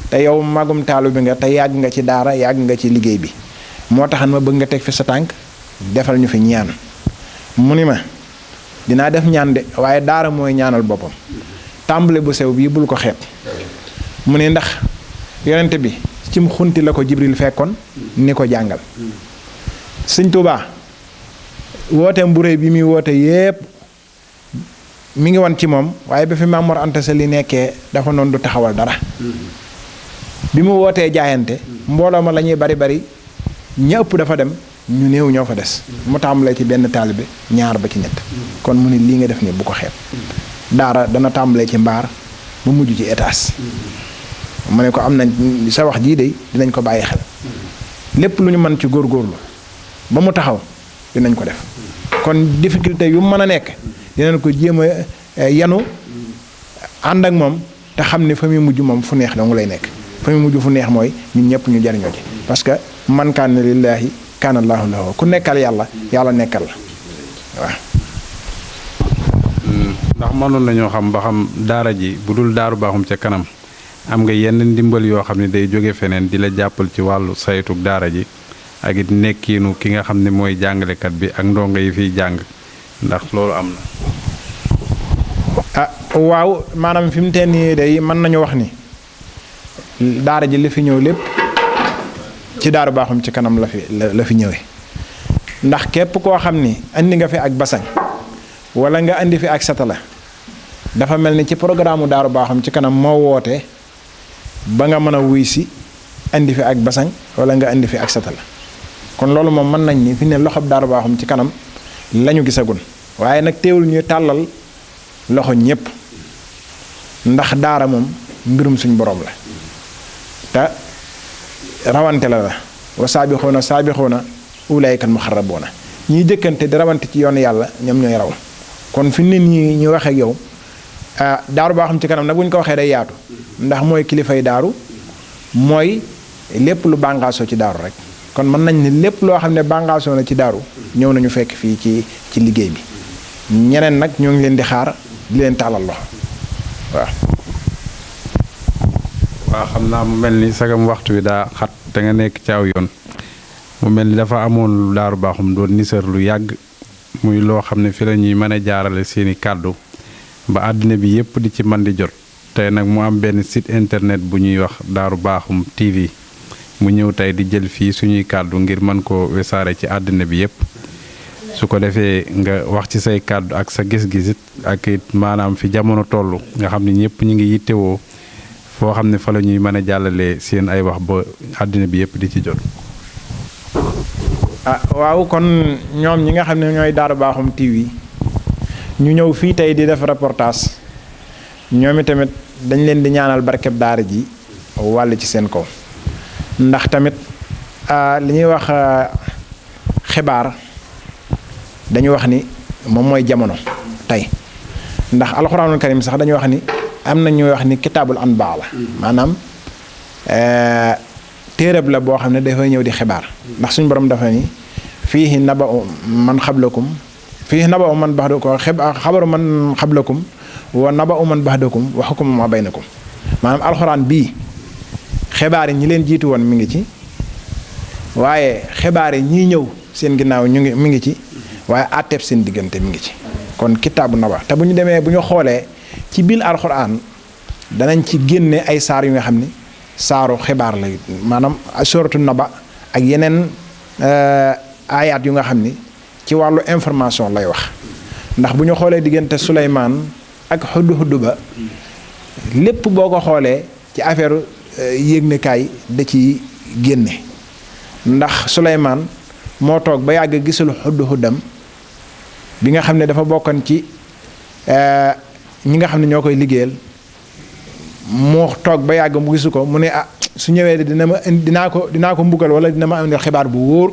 te yow magum taalu bi nga te yàgg nga ci daara yàgg nga ci liggéey bi moo taxan ma bëgg nga teg fi sa tànk defal ñu fi ñaan mu ni ma dinaa def ñaan de waaye daara mooy ñaanal boppam tàmbale bu sew bii bul ko xeeb mu ne ndax yonent bi cim xunti la ko Jibril fekkoon ni ko jàngal Sëñ Tuubaa wooteem bu réy bi muy woote yépp mi ngi wan ci moom waaye ba fi Maam Mor Anta Sali nekkee dafa noonu du taxawal dara bi mu wootee jaayante mbooloo ma la ñuy bari bari ñëpp dafa dem ñu néew ñoo fa des mu tàmbalee ci benn taalibe ñaar ba ci ñett kon mu ni lii nga def nii bu ko xeeb daara dana tàmbalee ci mbaar ba mujj ci étage mu ne ko am nañ sa wax jii de dinañ ko bàyyi xel lépp lu ñu mën ci góorgóorlu ba mu taxaw dinañ ko def kon difficulté yu mën a nekk dinañ ko jéem a yanu ànd ak moom te xam ne fa muy mujj moom fu neex dong lay nekk fa muy mujj fu neex mooy ñun ñëpp ñu jariñoo ci parce que man kaana lillaahi kaana allaahu lahu ku nekkal yàlla yàlla nekkal la waaw. ndax mënoon nañoo xam ba xam daara ji bu dul Daaru Bakhoum ca kanam am nga yenn ndimbal yoo xam ne day jóge feneen di la jàppal ci wàllu saytug daara ji ak it nekkiinu ki nga xam ne mooy jàngalekat bi ak ndongo yi fiy jàng ndax loolu am na. waaw maanaam fi mu teen nii day mën nañu wax ni daara ji li fi ñëw lépp ci Daaru Bakhoum ci kanam la fi ñëwee ndax képp koo xam ni andi nga fi ak basañ wala nga andi fi ak satala dafa mel ni ci programme Daaru Baaxum ci kanam moo woote ba nga mën a wuy si indi fi ak basang wala nga indi fi ak satala kon loolu moom mën nañ ni fi ne loxob Daaru Baaxum ci kanam lañu gisagun waaye nag teewul ñuy tàllal loxo ñépp ndax daara moom mbirum suñ borom la te rawante la wa saabixuuna ulaa'ikal muxarrabuuna ñiy jëkkante di rawante ci yoon yàlla ñoom ñooy raw kon fi ne nii ñu waxee ak yow Daaru Baaxum ci kanam nag bu ñu ko waxee day yaatu ndax mooy kilifay daaru mooy lépp lu bànqaasoo ci daaru rek kon mën nañ ne lépp loo xam ne bànqaasoo na ci daaru ñëw nañu fekk fii ci liggéey bi ñeneen nag ñoo ngi leen di xaar di leen tàllal loxo waaw xam naa mu mel ni sagam waxtu wi daa xat te nga nekk ci aw yoon mu mel ni dafa amoon lu Daaru Baaxum doon nisar lu yàgg muy loo xam ne fi la ñuy mën a jaarale seeni kàddu ba àddina bi yépp di ci man di jot tey nag mu am benn site internet bu ñuy wax Daaru Baaxum TV mu ñëw tey di jël fii suñuy kàddu ngir mën koo wesaare ci àddina bi yépp su ko defee nga wax ci say kàddu ak sa gis-gisit ak it maanaam fi jamono toll nga xam ne ñëpp ñu ngi yittewoo foo xam ne fa la ñuy mën a jàllale seen ay wax ba àddina bi yépp di ci jot. waaw kon ñoom ñi nga xam ne ñooy Daaru Baaxum TV ñu ñëw fii tey di def reportage ñoom tamit dañ leen di ñaanal barkeb daara ji wàll ci seen kaw ndax tamit li ñuy wax xibaar dañu wax ni moom mooy jamono tey ndax alxuraanul karim sax dañu wax ni am na ñuy wax ni kitaabul anbaa la maanaam téereb la boo xam ne dafay ñëw di xibaar ndax suñu borom dafa ni fiihi naba'u man xablakum fiihi naba'u man ba'dakum xabaru man xablakum wa naba'u man ba'dakum wa hukmu ma baynakum maanaam alxuraan bii xibaar yi ñi leen jiitu woon mi ngi ci waaye xibaar yi ñii ñëw seen ginnaaw mi ngi ci waaye àtteeb seen diggante mi ngi ci kon kitaabu naba te bu ñu demee bu ñu xoolee ci biir alxuraan danañ ci génne ay saar yu nga xam ni saaru xibaar la maanaam suratu naba ak yeneen ayaat yu nga xam ni ci wàllu information lay wax ndax bu ñu xoolee diggante Suleymaan ak xudd ba lépp boo ko xoolee ci affaire yéegnekaay da ci génne ndax Suleymaan moo toog ba yàgg gisul xuddam bi nga xam ne dafa bokkoon ci ñi nga xam ne ñoo koy liggéeyal moo toog ba yàgg mu gisu ko mu ne su ñëwee dinaa ko mbugal wala dina ma indil xibaar bu wóor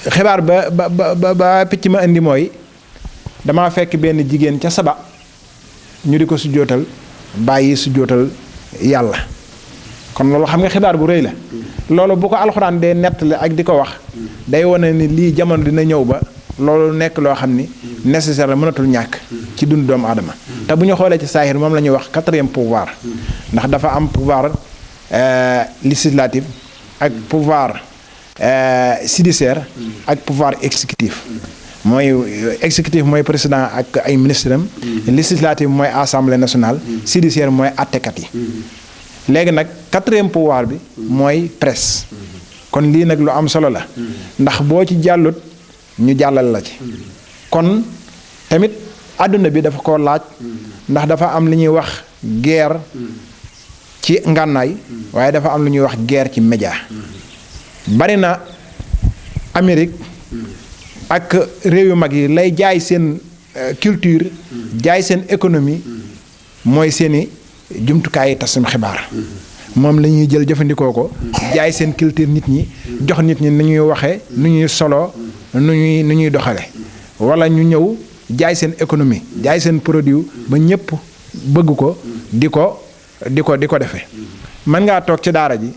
xibaar ba picc ma indi mooy dama fekk benn jigéen ca Saba ñu di ko sujjóotal bàyyi sujjóotal yàlla kon loolu xam nga xibaar bu rëy la loolu bu ko alxuraan dee nettali ak di ko wax day wane ni lii jamono dina ñëw ba loolu nekk loo xam ni nécessaire la mënatul ñàkk ci dund doomu aadama te bu ñu xoolee ci saahir moom la ñuy wax 4e pouvoir ndax dafa am pouvoir législatif ak pouvoir judiciaire ak pouvoir exécutif mooy exécutif mooy président ak ay ministre am législatif mooy assemblée nationale judiciaire mooy àttekat yi léegi nag 4e pouvoir bi mooy presse kon lii nag lu am solo la ndax boo ci jàllut ñu jàllal la ci kon tamit àdduna bi dafa ko laaj ndax dafa am li ñuy wax guerre ci ngànnaay waaye dafa am lu ñuy wax guerre ci média bari na Amérique ak réew yu mag yi lay jaay seen culture jaay seen économie mooy seeni jumtukaayu tasum xibaar moom la ñuy jël jëfandikoo ko jaay seen culture nit ñi jox nit ñi nu ñuy waxee nu ñuy solo nu ñuy doxale wala ñu ñëw jaay seen économie jaay seen produit ba ñëpp bëgg ko di ko defee mën ngaa toog ci daara ji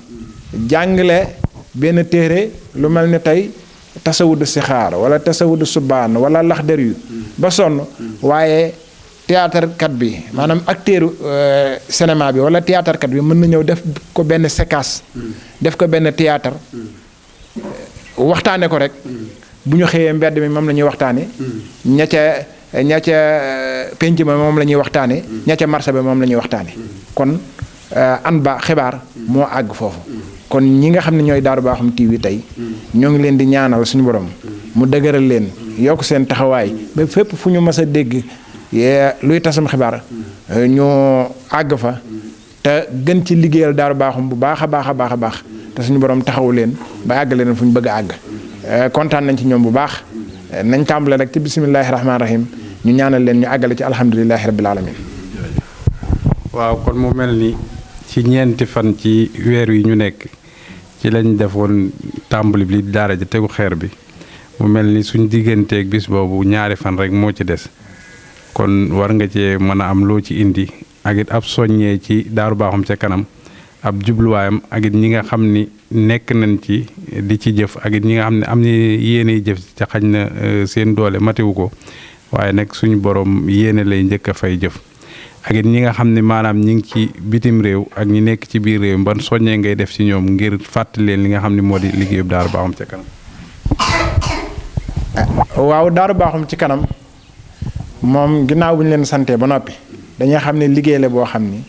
jàngale benn téere lu mel ni tey tasawudu sixaar wala tasawudu subaan wala laxdar yu ba sonn waaye théâtre kat bi maanaam acteur cinéma bi wala théâtre kat bi mën na ñëw def ko benn séquence def ko benn théâtre waxtaane ko rek bu ñu xëyee mbedd mi moom la ñuy waxtaane ña ca penc ma moom la ñuy waxtaane ña ca marché ba moom la ñuy waxtaane kon xibaar moo àgg foofu kon ñi nga xam ne ñooy Daaru Baaxum TV tey ñoo ngi leen di ñaanal suñu borom mu dëgëral leen yokk seen taxawaay ba fépp fu ñu mës a dégg luy tasam xibaar ñu àgg fa te gën ci liggéeyal Daaru Baaxum bu baax a baax a baax a baax te suñu borom taxawu leen ba àgg leen fu ñu bëgg a àgg kontaan nañ ci ñoom bu baax nañ tàmbale rek ci bisimillahi rahmaani rahim ñu ñaanal leen ñu àggale ci alhamdulilahi rabbil alamin waaw kon mu mel ni ci ñeenti fan ci weer wi ñu nekk ci lañ defoon tàmbali bi daara ji tegu xeer bi mu mel ni suñ digganteeg bis boobu ñaari fan rek moo ci des kon war nga cee mën a am loo ci indi ak it ab soññee ci Daaru Baaxum ca kanam ab jubluwaayam ak it ñi nga xam ni nekk nañ ci di ci jëf ak it ñi nga xam ne am ni yéene jëf ca xañ na seen doole matewu ko waaye nag suñu borom yéene lay njëkk a fay jëf ak it ñi nga xam ne maanaam ñi ngi ci bitim réew ak ñi nekk ci biir réew ban soññee ngay def ci ñoom ngir fàttali leen li nga xam ne moo di liggéeyub Daaru Baaxum ca kanam. waaw Daaru Baaxum ci kanam moom ginnaaw bu ñu leen santee ba noppi dañuy xam ne liggéey la boo xam ni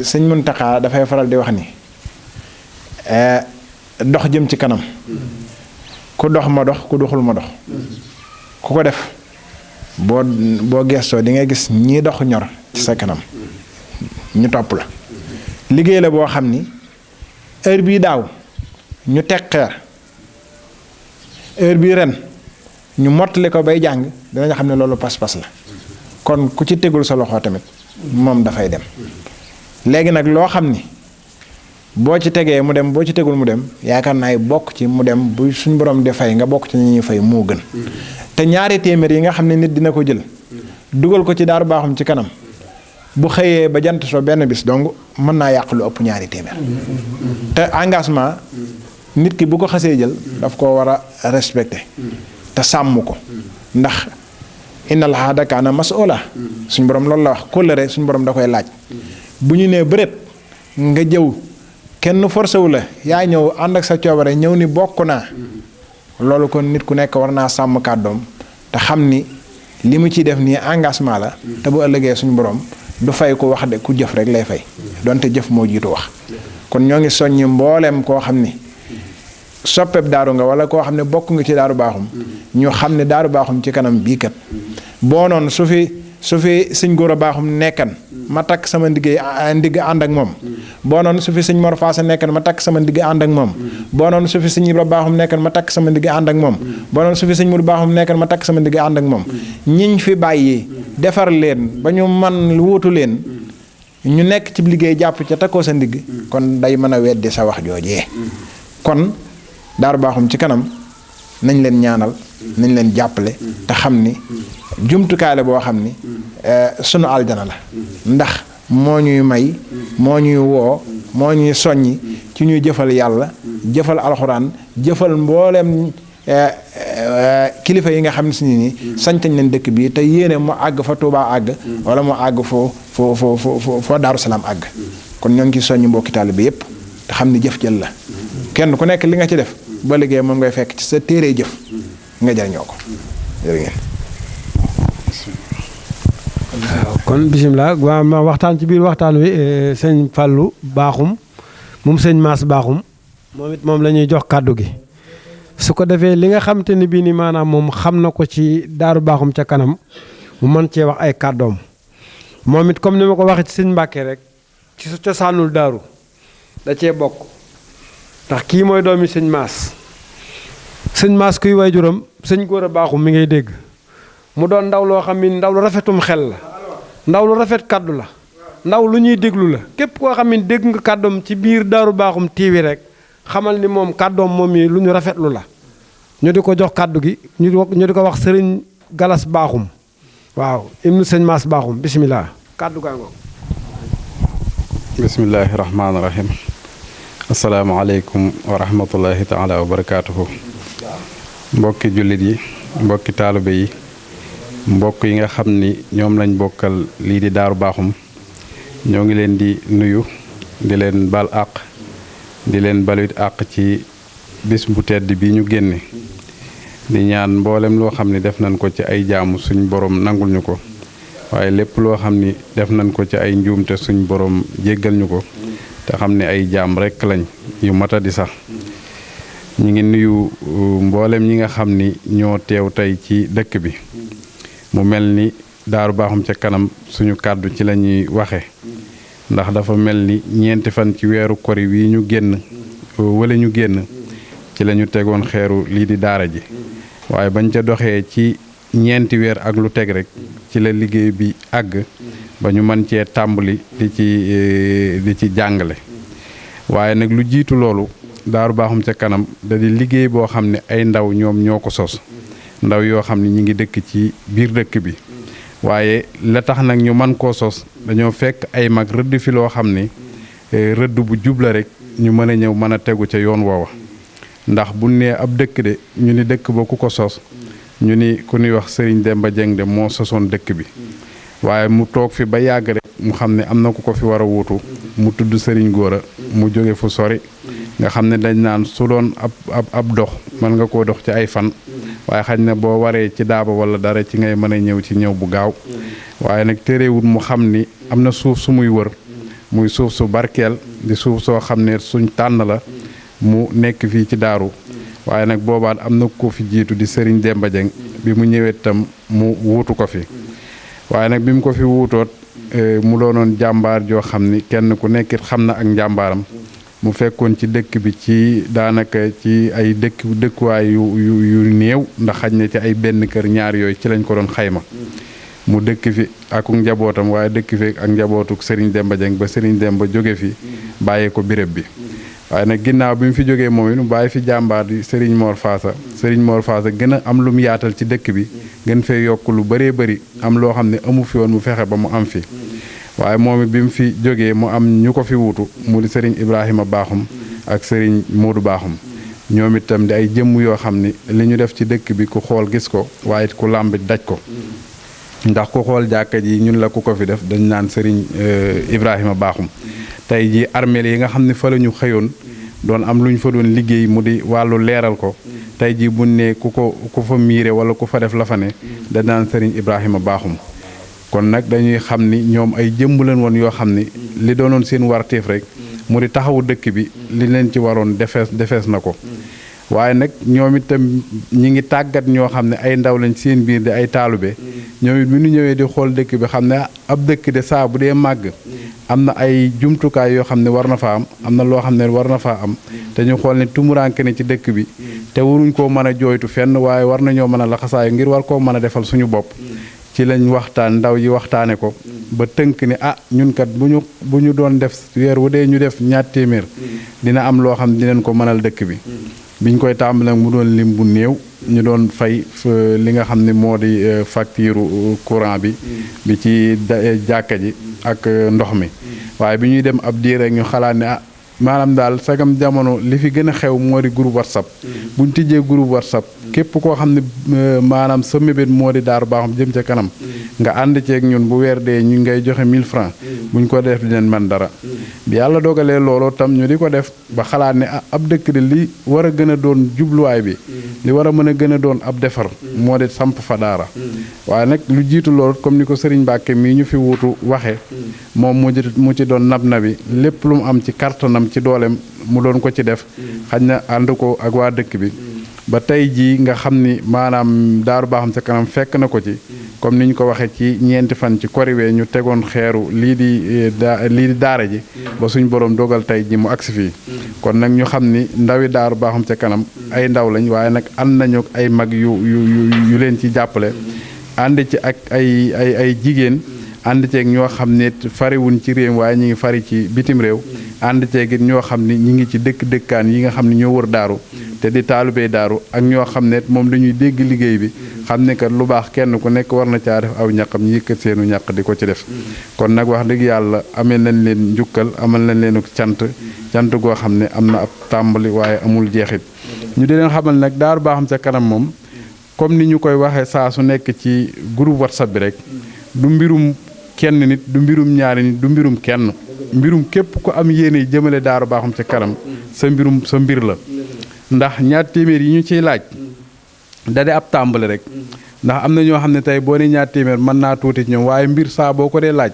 sëñ Muntaxa dafay faral di wax ni dox jëm ci kanam ku dox ma dox ku doxul ma dox ku ko def boo gestoo di nga gis ñii dox ñor ci sa kanam ñu topp la liggéey la boo xam ni heure bii daaw ñu teg xeer heure bii ren ñu mottali ko bay jàng dinañ xam ne loolu pas-pas la kon ku ci tegul sa loxo tamit moom dafay dem léegi nag loo xam ni boo ci tegee mu dem boo ci tegul mu dem yaakaar naa bokk ci mu dem bu suñ borom di fay nga bokk ci ñi ñuy fay moo gën te ñaari téeméer yi nga xam ne nit dina ko jël dugal ko ci Daaru Baaxum ci kanam bu xëyee ba jant soo benn bis donc mën naa yàq lu ëpp ñaari téeméer te engagement nit ki bu ko xasee jël daf ko war a respecté te sàmm ko ndax innal ahda kaana mas'uula suñ borom loolu la wax kóllëre suñ borom da koy laaj bu ñu nee bëreet nga jëw kenn forcé wu la yaa ñëw ànd ak sa coobare ñëw ni bokk naa loolu kon nit ku nekk war naa sàmm kàddoom te xam ni li mu ciy def nii engagement la te bu ëllëgee suñu borom du fay ku wax de ku jëf rek lay fay donte jëf moo jiitu wax kon ñoo ngi soññi mbooleem koo xam ni soppeeb daaru nga wala koo xam ne bokk nga ci Daaru Baaxum ñu xam ne Daaru Baaxum ci kanam bii kat boo noonu su fi sëñ Góora Baaxum nekkan ma takk sama ndigg ànd ak moom boo noonu su fi sëñ Mor Faasa nekkan ma takk sama ndigg ànd ak moom boo noonu su fi sëñ Ibra Baaxum nekkan ma takk sama ndigg ànd ak moom boo noonu su fi sëñ Mudu Baaxum nekkan ma takk sama ndigg ànd ak moom ñiñ fi bàyyi defar leen ba ñu man wuutu leen ñu nekk ci liggéey jàpp ca takkoo sa ndigg kon day mën a weddi sa wax joojee kon Daaru Baaxum ci kanam nañ leen ñaanal nañ leen jàppale te xam ni jumtukaay la boo xam ni sunu aljana la ndax moo ñuy may moo ñuy woo moo ñuy soññi ci ñuy jëfal yàlla jëfal alxuraan jëfal mbooleem kilifa yi nga xam ne si nii sañtañ leen dëkk bii te yéene mu àgg fa Tuubaa àgg wala mu àgg foo Daaru Salaam àgg kon ñoo ngi ci soññi mbokki taalibe bi yépp te xam ni jëf jël la kenn ku nekk li nga ci def ba liggéey moom ngay fekk ci sa téere jëf nga jariñoo ko jërë ngeen. waaw kon bisimilah waaw ma waxtaan ci biir waxtaan wi sëñ Fallou Baaxum moom sëñ Mass Baaxum moom it moom la ñuy jox kàddu gi su ko defee li nga xam te ni bii ni maanaam moom xam na ko ci Daaru Baaxum ca kanam mu mën cee wax ay kàddoom moom it comme ni ma ko waxee ci sëñ Mbàkke rek ci su cosaanul daaru da cee bokk ndax kii mooy doomi sëñ Mass kuy waajuram sëñ Góora Baaxum mi ngay dégg mu doon ndaw loo xam ni ndaw lu rafetum xel la ndaw lu rafet kàddu la ndaw lu ñuy déglu la képp koo xam ni dégg nga kàddoom ci biir Daaru Baaxum TV rek xamal ni moom kàddoom moom yi lu ñu rafetlu la ñu di ko jox kàddu gi ñu di ko wax sëriñ Galas Baaxum waaw ibnu sëñ Mass Baaxum bisimilah kàddu gaa ngoog. bismillahi rahmaani rahim asalaamaaleykum wa rahmatullahi taala wa barakaatuhu mbokki jullit yi mbokki taalibe yi mbokk yi nga xam ni ñoom lañ bokkal lii di Daaru Baaxum ñoo ngi leen di nuyu di leen bal àq di leen balut àq ci bis bu tedd bi ñu génne di ñaan mboolem loo xam ni def nañ ko ci ay jaamu suñ borom nangul ñu ko waaye lépp loo xam ni def nañ ko ci ay njuumte suñ borom jéggal ñu ko te xam ne ay jaam rekk lañ yu mata di sax ñu ngi nuyu mboolem ñi nga xam ni ñoo teew tey ci dëkk bi mu mel ni Daaru Baaxum ca kanam suñu kàddu ci la ñuy waxe ndax dafa mel ni ñeenti fan ci weeru kori wi ñu génn wala ñu génn ci la ñu tegoon xeeru lii di daara ji waaye bañ ca doxee ci ñeenti weer ak lu teg rek ci la liggéey bi àgg ba ñu mën cee tàmbali di ci jàngale waaye nag lu jiitu loolu Daaru Baaxum ca kanam da di liggéey boo xam ne ay ndaw ñoom ñoo ko sos ndaw yoo xam ne ñi ngi dëkk ci biir dëkk bi waaye la tax nag ñu mën koo sos dañoo fekk ay mag rëdd fi loo xam ni rëdd bu jubla rek ñu mën a ñëw mën a tegu ca yoon woowa ndax bu nee ab dëkk de ñu ni dëkk ba ku ko sos ñu ni ku ñuy wax Serigne Demba Dieng de moo sosoon dëkk bi waaye mu toog fi ba yàgg rek mu xam ne am na ku ko fi war a wuutu mu tudd Serigne Gora mu jóge fu sori nga xam ne dañ naan su doon ab dox mën nga koo dox ci ay fan waaye xañ na boo waree ci daaba wala dara ci ngay mën a ñëw ci ñëw bu gaaw waaye nag terewul mu xam ni am na suuf su muy wër muy suuf su barkeel di suuf soo xam ne suñ tànn la mu nekk fii ci daaru waaye nag boobaat am na ko fi jiitu di Serigne Demba Dieng bi mu ñëwee tam mu wuutu ko fi waaye nag bi mu ko fi wuutoot mu doonoon jàmbaar joo xam ni kenn ku nekkit xam na ak njàmbaaram mu fekkoon ci dëkk bi ci daanaka ci ay dëkkuwaay yu néew ndax xaj na ci ay benn kër ñaar yooyu ci lañ ko doon xayma mu dëkk fi ak njabootam waaye dëkk fi ak njabootuk Serigne Demba Dieng ba Serigne Demba jóge fi bàyyee ko béréb bi waaye nag ginnaaw bi mu fi jógee moom it mu bàyyi fi jàmbaar di Serigne Mor Faasa gën a am lu mu yaatal ci dëkk bi gën fee yokk lu bëree bëri am loo xam ne amu fi woon mu fexe ba mu am fi waaye moom it bi mu fi jógee mu am ñu ko fi wuutu mu di Serigne Ibrahima Baaxum ak Serigne Modou Baaxum ñoom itam di ay jëmm yoo xam ni li ñu def ci dëkk bi ku xool gis ko waaye ku làmb daj ko ndax ku xool jàkka ji ñun la ku ko fi def dañ naan Serigne Ibrahima Baaxum tey ji armeel yi nga xam ne fa la ñu xëyoon doon am lu ñu fa doon liggéey mu di wàllu leeral ko tey ji buñ ne ku fa miire wala ku fa def la fa ne dañ naan Serigne Ibrahima Baaxum kon nag dañuy xam ni ñoom ay jëmb leen woon yoo xam ni li doonoon seen warteef rek mu di taxawu dëkk bi li leen ci waroon defees na ko waaye nag ñoom itam ñi ngi tàggat ñoo xam ne ay ndaw lañ seen biir di ay taalube ñoom it bi ñu ñëwee di xool dëkk bi xam ne ab dëkk de saa bu dee màgg am na ay jumtukaay yoo xam ne war na faa am na loo xam ne war na faa am te ñu xool ne tumuraanke ne ci dëkk bi te waruñ koo mën a jooytu fenn waaye war nañoo mën a laxasaayu ngir war koo mën a defal suñu bopp ci lañ waxtaan ndaw yi waxtaane ko ba tënk ni ñun kat bu ñu doon def weer wu dee ñu def ñaar téeméer dina am loo xam ne dinañ ko mënal dëkk bi biñ koy tàmbali nag mu doon lim bu néew ñu doon fay li nga xam ne moo di facture courant bi ci jàkka ji ak ndox mi waaye bi ñuy dem ab diir rek ñu xalaat ne maanaam daal sagam jamono li fi gën a xew moo di groupe WhatsApp buñ tijjee groupe WhatsApp képp koo xam ne maanaam sa mébét moo di Daaru Baaxum jëm ca kanam nga ànd ceeg ñun bu weer dee ñu ngay joxe 1000 francs buñ ko def dinañ man dara bi yàlla dogalee looloo tam ñu di ko def ba xalaat ne ab dëkk de li war a gën a doon jubluwaay bi li war a mën a gën a doon ab defar moo di samp fa daara waaye nag lu jiitu loolu comme ni ko Serigne Mbacke mii ñu fi wuutu waxe moom mu ci doon nabi lépp lu mu am ci kartanam ci dooleem mu doon ko ci def xañ na ànd ko ak waa dëkk bi ba tey jii nga xam ni maanaam Daaru Baaxum ca kanam fekk na ko ci comme ni ñu ko waxee ci ñeenti fan ci koriwee ñu tegoon xeeru lii di daara ji ba suñ borom dogal tey ji mu agsi fii kon nag ñu xam ni ndawi Daaru Baaxum ca kanam ay ndaw lañ waaye nag ànd nañu ay mag yu leen ci jàppale ànd ci ak ay jigéen ànd ceeg ñoo xam ne fariwuñ ci réew waaye ñi ngi fari ci bitim réew ànd ceeg it ñoo xam ni ñi ngi ci dëkkaan yi nga xam ne ñoo wër daaru te di taalubee daaru ak ñoo xam ne moom dañuy dégg liggéey bi xam ne kat lu baax kenn ku nekk war na caa def aw ñaqam ñu yëkkat seenu ñaq di ko ci def kon nag wax dëgg yàlla amee nañ leen njukkal amal nañ leen cant goo xam ne am na ab tàmbali waaye amul jeexit ñu di leen xamal nag Daaru Baaxum ca kanam moom comme ni ñu koy waxee saa su nekk ci groupe WhatsApp bi rek du mbirum kenn nit du mbirum ñaari nit du mbirum kenn mbirum képp ku am yéene jëmale Daaru Baaxum ca kanam sa mbir la ndax ñaar téeméer yi ñu ciy laaj da di ab tàmbali rek ndax am na ñoo xam ne tey boo ne ñaar téeméer mën naa tuuti ci ñoom waaye mbir saa boo ko dee laaj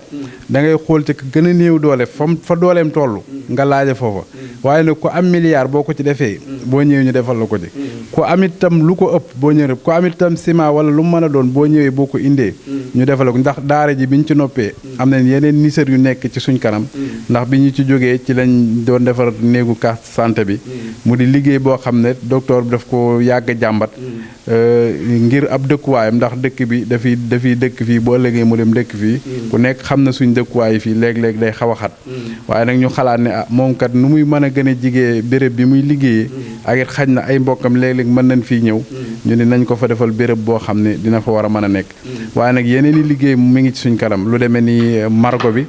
da ngay xool ci gën a néew doole fa dooleem toll nga laaja foofa waaye nag ku am milliard boo ko ci defee boo ñëwee ñu defal la ko ci ku am itam lu ko ëpp boo ñëwee ku am itam ciment wala lu mu mën a doon boo ñëwee boo ko indee ñu defal la ko ndax daara ji biñ ci noppee am nañ yeneen nisër yu nekk ci suñ kanam ndax bi ñu ci jógee ci lañ doon defar néegu carte santé bi mu di liggéey boo xam ne docteur bi daf ko yàgg jàmbat ngir ab dëkkuwaayam ndax dëkk bi dafiy dëkk fii boo ëllëgee mu dem dëkk fii ku nekk xam na suñ dëkkuwaay fii léeg-léeg day xaw a xat waaye nag ñu xalaat ne moom kat nu muy mën a gën a jigee béréb bi muy liggéeyee ak it xaj na ay mbokkam léeg-léeg mën nañ fii ñëw ñu ne nañ ko fa defal béréb boo xam ne dina fa war a mën a nekk waaye nag yeneen i liggéey mi ngi ci suñ kanam lu demee ni margo bi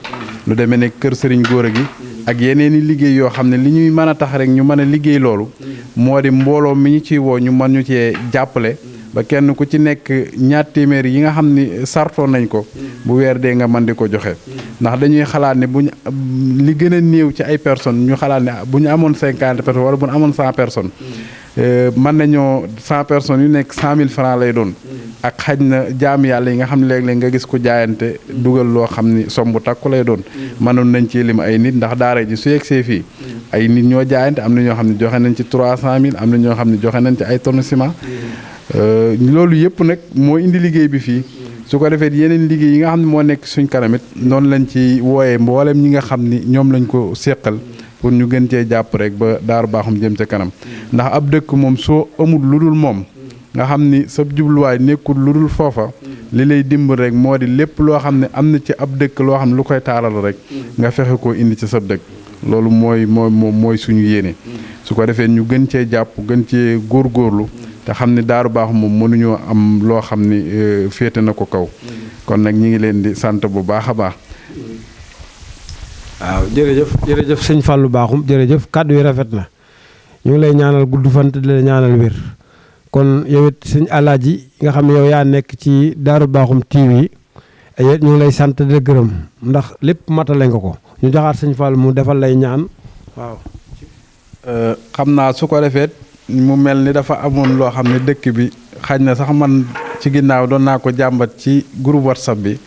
lu demee ni kër sëriñ góor gi ak yeneen i liggéey yoo xam ne li ñuy mën a tax rek ñu mën a liggéey loolu moo di mbooloo mi ñu ciy woo ñu mën ñu cee jàppale ba kenn ku ci nekk ñaar téeméer yi nga xam ni sartoon nañ ko bu weer dee nga mën di ko joxe ndax dañuy xalaat ne buñ li gën a néew ci ay personnes ñu xalaat ne bu ñu amoon 50 personnes wala bu ñu amoon 100 personnes mën nañoo 100 personnes yu nekk 100 000 francs lay doon ak xaj na jaam yàlla yi nga xam ne léeg-léeg nga gis ko jaayante dugal loo xam ni somb takku lay doon mënoon nañ ci lim ay nit ndax daara ji su yegsee fii ay nit ñoo jaayante am na ñoo xam ne joxe nañ ci 300 000 am na ñoo xam ne joxe nañ ci ay tonnes ciment loolu yëpp nag moo indi liggéey bi fii su ko defee yeneen liggéey yi nga xam ne moo nekk suñ kanamit noonu lañ ci wooyee mboolem ñi nga xam ni ñoom lañ ko séqal pour ñu gën cee jàpp rek ba Daaru Bakhoum jëm ca kanam ndax ab dëkk moom soo amul lu dul moom nga xam ni sa jubluwaay nekkul lu dul foofa li lay dimbal rek moo di lépp loo xam ne am na ci ab dëkk loo xam ne lu koy taaral rek nga fexe koo indi ci sa dëkk loolu mooy suñu yéene su ko defee ñu gën cee jàpp gën cee góorgóorlu te xam ni Daaru Bakhoum moom mënuñoo am loo xam ni féete na ko kaw kon nag ñi ngi leen di sant bu baax a baax. waaw jërëjëf sëñ Fallou Bakhoum jërëjëf kàddu yi rafet na ñu ngi lay ñaanal gudd fan te di la ñaanal wér kon yow it sëñ Alaaji nga xam ne yow yaa nekk ci Daaru Bakhoum TV ñu ngi lay sant di la gërëm ndax lépp matale nga ko ñu joxaat sëñ Fallou mu defal lay ñaan waaw. xam naa su ko defee mu mel ni dafa amoon loo xam ne dëkk bi xaj na sax man ci ginnaaw doon naa ko jàmbat ci groupe WhatsApp bi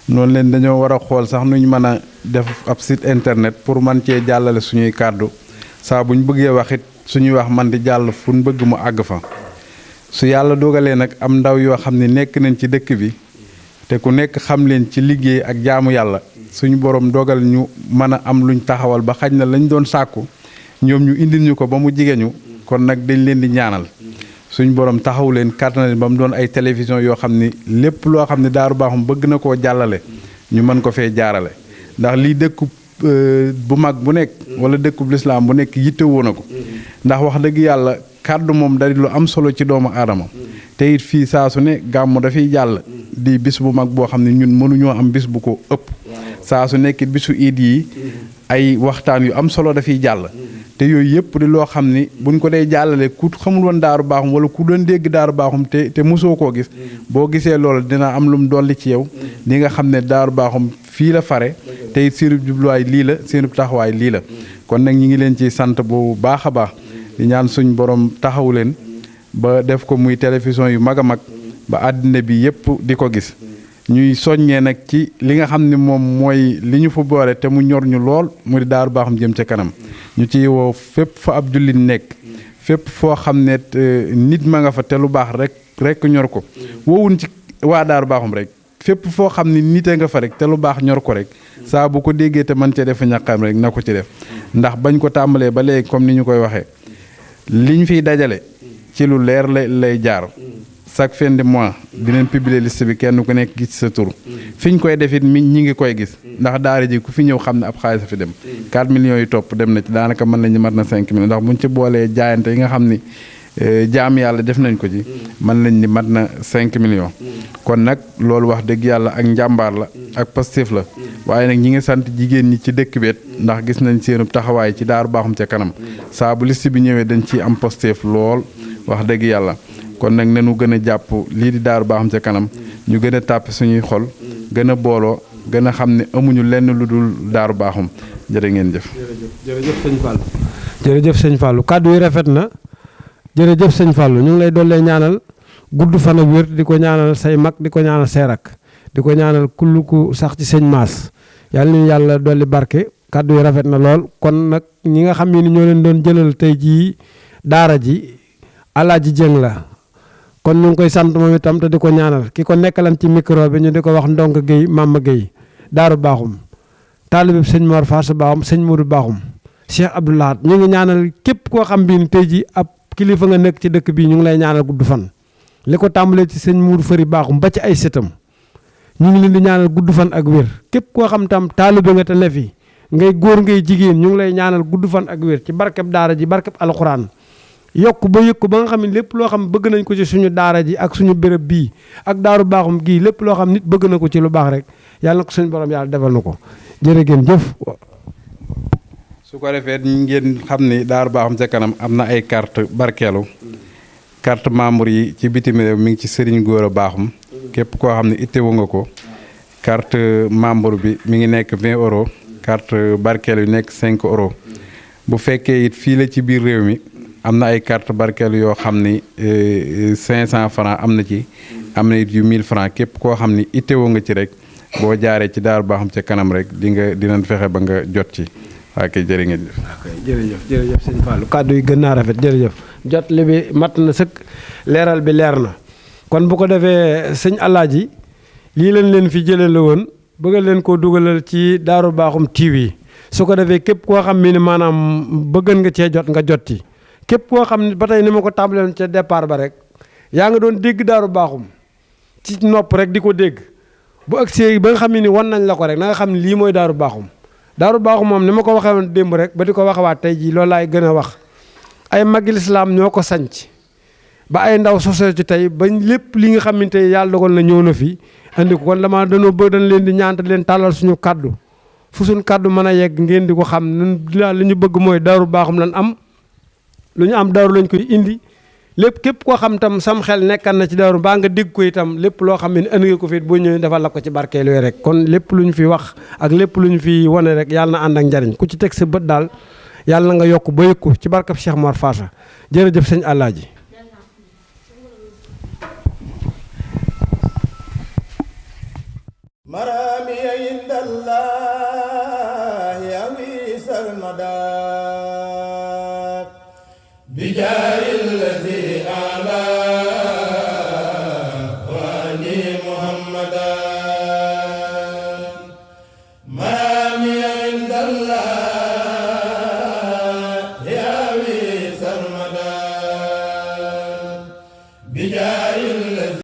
noonu leen dañoo war a xool sax nuñ mën a def ab site internet pour man cee jàllale suñuy kàddu saa bu ñu bëggee wax it suñuy wax man di jàll fu ñu bëgg mu àgg fa su yàlla dogalee nag am ndaw yoo xam ne nekk nañ ci dëkk bi te ku nekk xam leen ci liggéey ak jaamu yàlla suñu borom dogal ñu mën a am luñ taxawal ba xaj na lañ doon sàkku ñoom ñu indil ñu ko ba mu jigéñu kon nag dañ leen di ñaanal suñ borom taxaw leen kàttanal ba mu doon ay télévision yoo xam ni lépp loo xam ne Daaru Bakhoum bëgg na koo jàllale ñu mën ko fee jaarale ndax lii dëkku bu mag bu nekk wala dëkkub lislaam bu nekk yittewoo na ko ndax wax dëgg yàlla kàddu moom da di lu am solo ci doomu aadama te it fii saa su ne gàmmu dafay jàll di bis bu mag boo xam ne ñun mënuñoo am bis bu ko ëpp saa su nekkit bisu iid yi ay waxtaan yu am solo dafay jàll te yooyu yëpp di loo xam ni buñ ko dee jàllale ku xamul woon Daaru Bakhoum wala ku doon dégg Daaru Bakhoum te mosoo koo gis boo gisee loolu dina am lu mu dolli ci yow di nga xam ne Daaru Bakhoum fii la fare te it seenub jubluwaay lii la seenub taxawaay lii la kon nag ñi ngi leen ci sant bu baax a baax di ñaan suñ borom taxaw leen ba def ko muy télévision yu mag a mag ba àddina bi yëpp di ko gis ñuy soññee nag ci li nga xam ne moom mooy li ñu fa boole te mu ñor ñu lool mu di Daaru Bakhoum jëm ca kanam ñu ci woo fépp fa ab jullit nekk fépp foo xam ne nit ma nga fa te lu baax rek ñor ko woowuñ ci waa Daaru Bakhoum rek fépp foo xam ne nit a nga fa rek te lu baax ñor ko rek saa bu ko déggee te man cee def ñaqam rek na ko ci def ndax bañ ko tàmbalee ba léegi comme ni ñu koy waxee liñ fiy dajale ci lu leer lay jaar chaque fin de mois dinañ publier liste bi kenn ku nekk gis sa tur fi ñu koy def it ñi ngi koy gis ndax daara ji ku fi ñëw xam ne ab xaalis fi dem 4 millions yi topp dem na ci daanaka mën nañu mat na 5 millions ndax buñ ci boolee jaayante yi nga xam ni jaam yàlla def nañ ko ci mën nañ ni mat na 5 millions kon nag loolu wax dëgg yàlla ak njàmbaar la ak Pastef la waaye nag ñi ngi sant jigéen ñi ci dëkk beet ndax gis nañ seenu taxawaay ci Daaru Bakhoum ca kanam saa bu liste bi ñëwee dañ ciy am Pastef lool wax dëgg yàlla kon nag nañu gën a jàpp lii di Daaru Bakhoum ca kanam ñu gën a tàppe suñuy xol gën a booloo gën a xam ne amuñu lenn lu dul Daaru Bakhoum jërë ngeen jëf. jërëjëf sëñ Fallou. jërëjëf sëñ Fallou kàddu yi rafet na jërëjëf sëñ Fallou ñu ngi lay dollee ñaanal gudd fan ak wér di ko ñaanal say mag di ko ñaanal say rak di ko ñaanal kullu ku sax ci sëñ Maas yàlla nañu yàlla dolli barke kàddu yi rafet na lool kon nag ñi nga xam ne ni ñoo leen doon jëlal tey jii daara ji Alaaji Jeng la kon ñu ngi koy sant moom itam te di ko ñaanal ki ko nekkalan ci micro bi ñu di ko wax Ndonk Guèye Mama Guèye Daaru Baaxum taalibe sëñ Mor Faasa Baaxum sëñ Modou Baaxum Cheikh Abdoulahat ñu ngi ñaanal képp koo xam bii ni tey jii ab kilifa nga nekk ci dëkk bii ñu ngi lay ñaanal gudd fan li ko tàmbalee ci sëñ Modou Fari Baaxum ba ci ay sëtam ñu ngi leen di ñaanal gudd fan ak wér képp koo xam tam taalibe nga te ne fi ngay góor ngay jigéen ñu ngi lay ñaanal gudd fan ak wér ci barkeb daara ji barkeb alxuraan yokk ba yëg ko ba nga xam ne lépp loo xam bëgg nañ ko ci suñu daara ji ak suñu béréb bii ak Daaru Baaxum gii lépp loo xam nit bëgg na ko ci lu baax rek yàlla na ko suñu borom yàlla defal na ko jërë ngeen jëf. su ko defee ngeen xam ni Daaru Baaxum ca kanam am na ay carte barkeelu carte membre yi ci bitim réew mi ngi ci Serigne Gora Baaxum képp koo xam ne itteewu nga ko carte membre bi mi ngi nekk 20 euros carte barkeelu yi nekk 5 euros bu fekkee it fii la ci biir réew mi am na ay carte barkeelu yoo xam ni 500 francs am na ci am na it yu 1000 francs képp koo xam ni itteewoo nga ci rek boo jaaree ci Daaru Baaxum ca kanam rek dinañ fexe ba nga jot ci waa kay jërë ngeen jëf. jërëjëf sëñ Fallou kàddu yi gën naa rafet jërëjëf jot li bi mat na sëkk leeral bi leer na kon bu ko defee sëñ Alaaji lii leen fi jëlee la woon bëgg leen koo dugalal ci Daaru Baaxum TV su ko defee képp koo xam ni maanaam bëggan nga cee jot nga jot ci képp koo xam ne ba tey ni ma ko tàmbalee ca départ ba rek yaa nga doon dégg Daaru Baaxum ci nopp rek di ko dégg bu agsee ba nga xam ne ni wan nañ la ko rek na nga xam ne lii mooy Daaru Baaxum Daaru Baaxum moom ni ma ko waxee woon démb rek ba di ko waxewaat tey jii loolu laay gën a wax ay magi lislaam ñoo ko sanc ba ay ndaw sosee ci tey ba lépp li nga xam ne tey yàlla dogal na ñëw na fi andi ko kon dama danoo bëgg dañ leen di ñaanta leen tàllal suñu kaddu fu suñu kaddu mën a yegg ngeen di ko xam ñun li ñu bëgg mooy Daaru Baaxum lan am lu ñu am daaru lañ koy indi lépp képp koo xam tam sam xel nekkan na ci daaru baa nga dégg ko itam lépp loo xam ne indi nga ko fi boo ñëwee defal la ko ci barkeel yooyu rek kon lépp lu ñu fi wax ak lépp lu ñu fi wane rek yàlla na ànd ak njariñ ku ci teg sa bët daal yàlla na nga yokk ba yëg ko ci barkab Cheikh Mor Faasa jërëjëf sëñ Alaaji marami indallah yawi sarmada bijaaril lazi ala wani Muhammad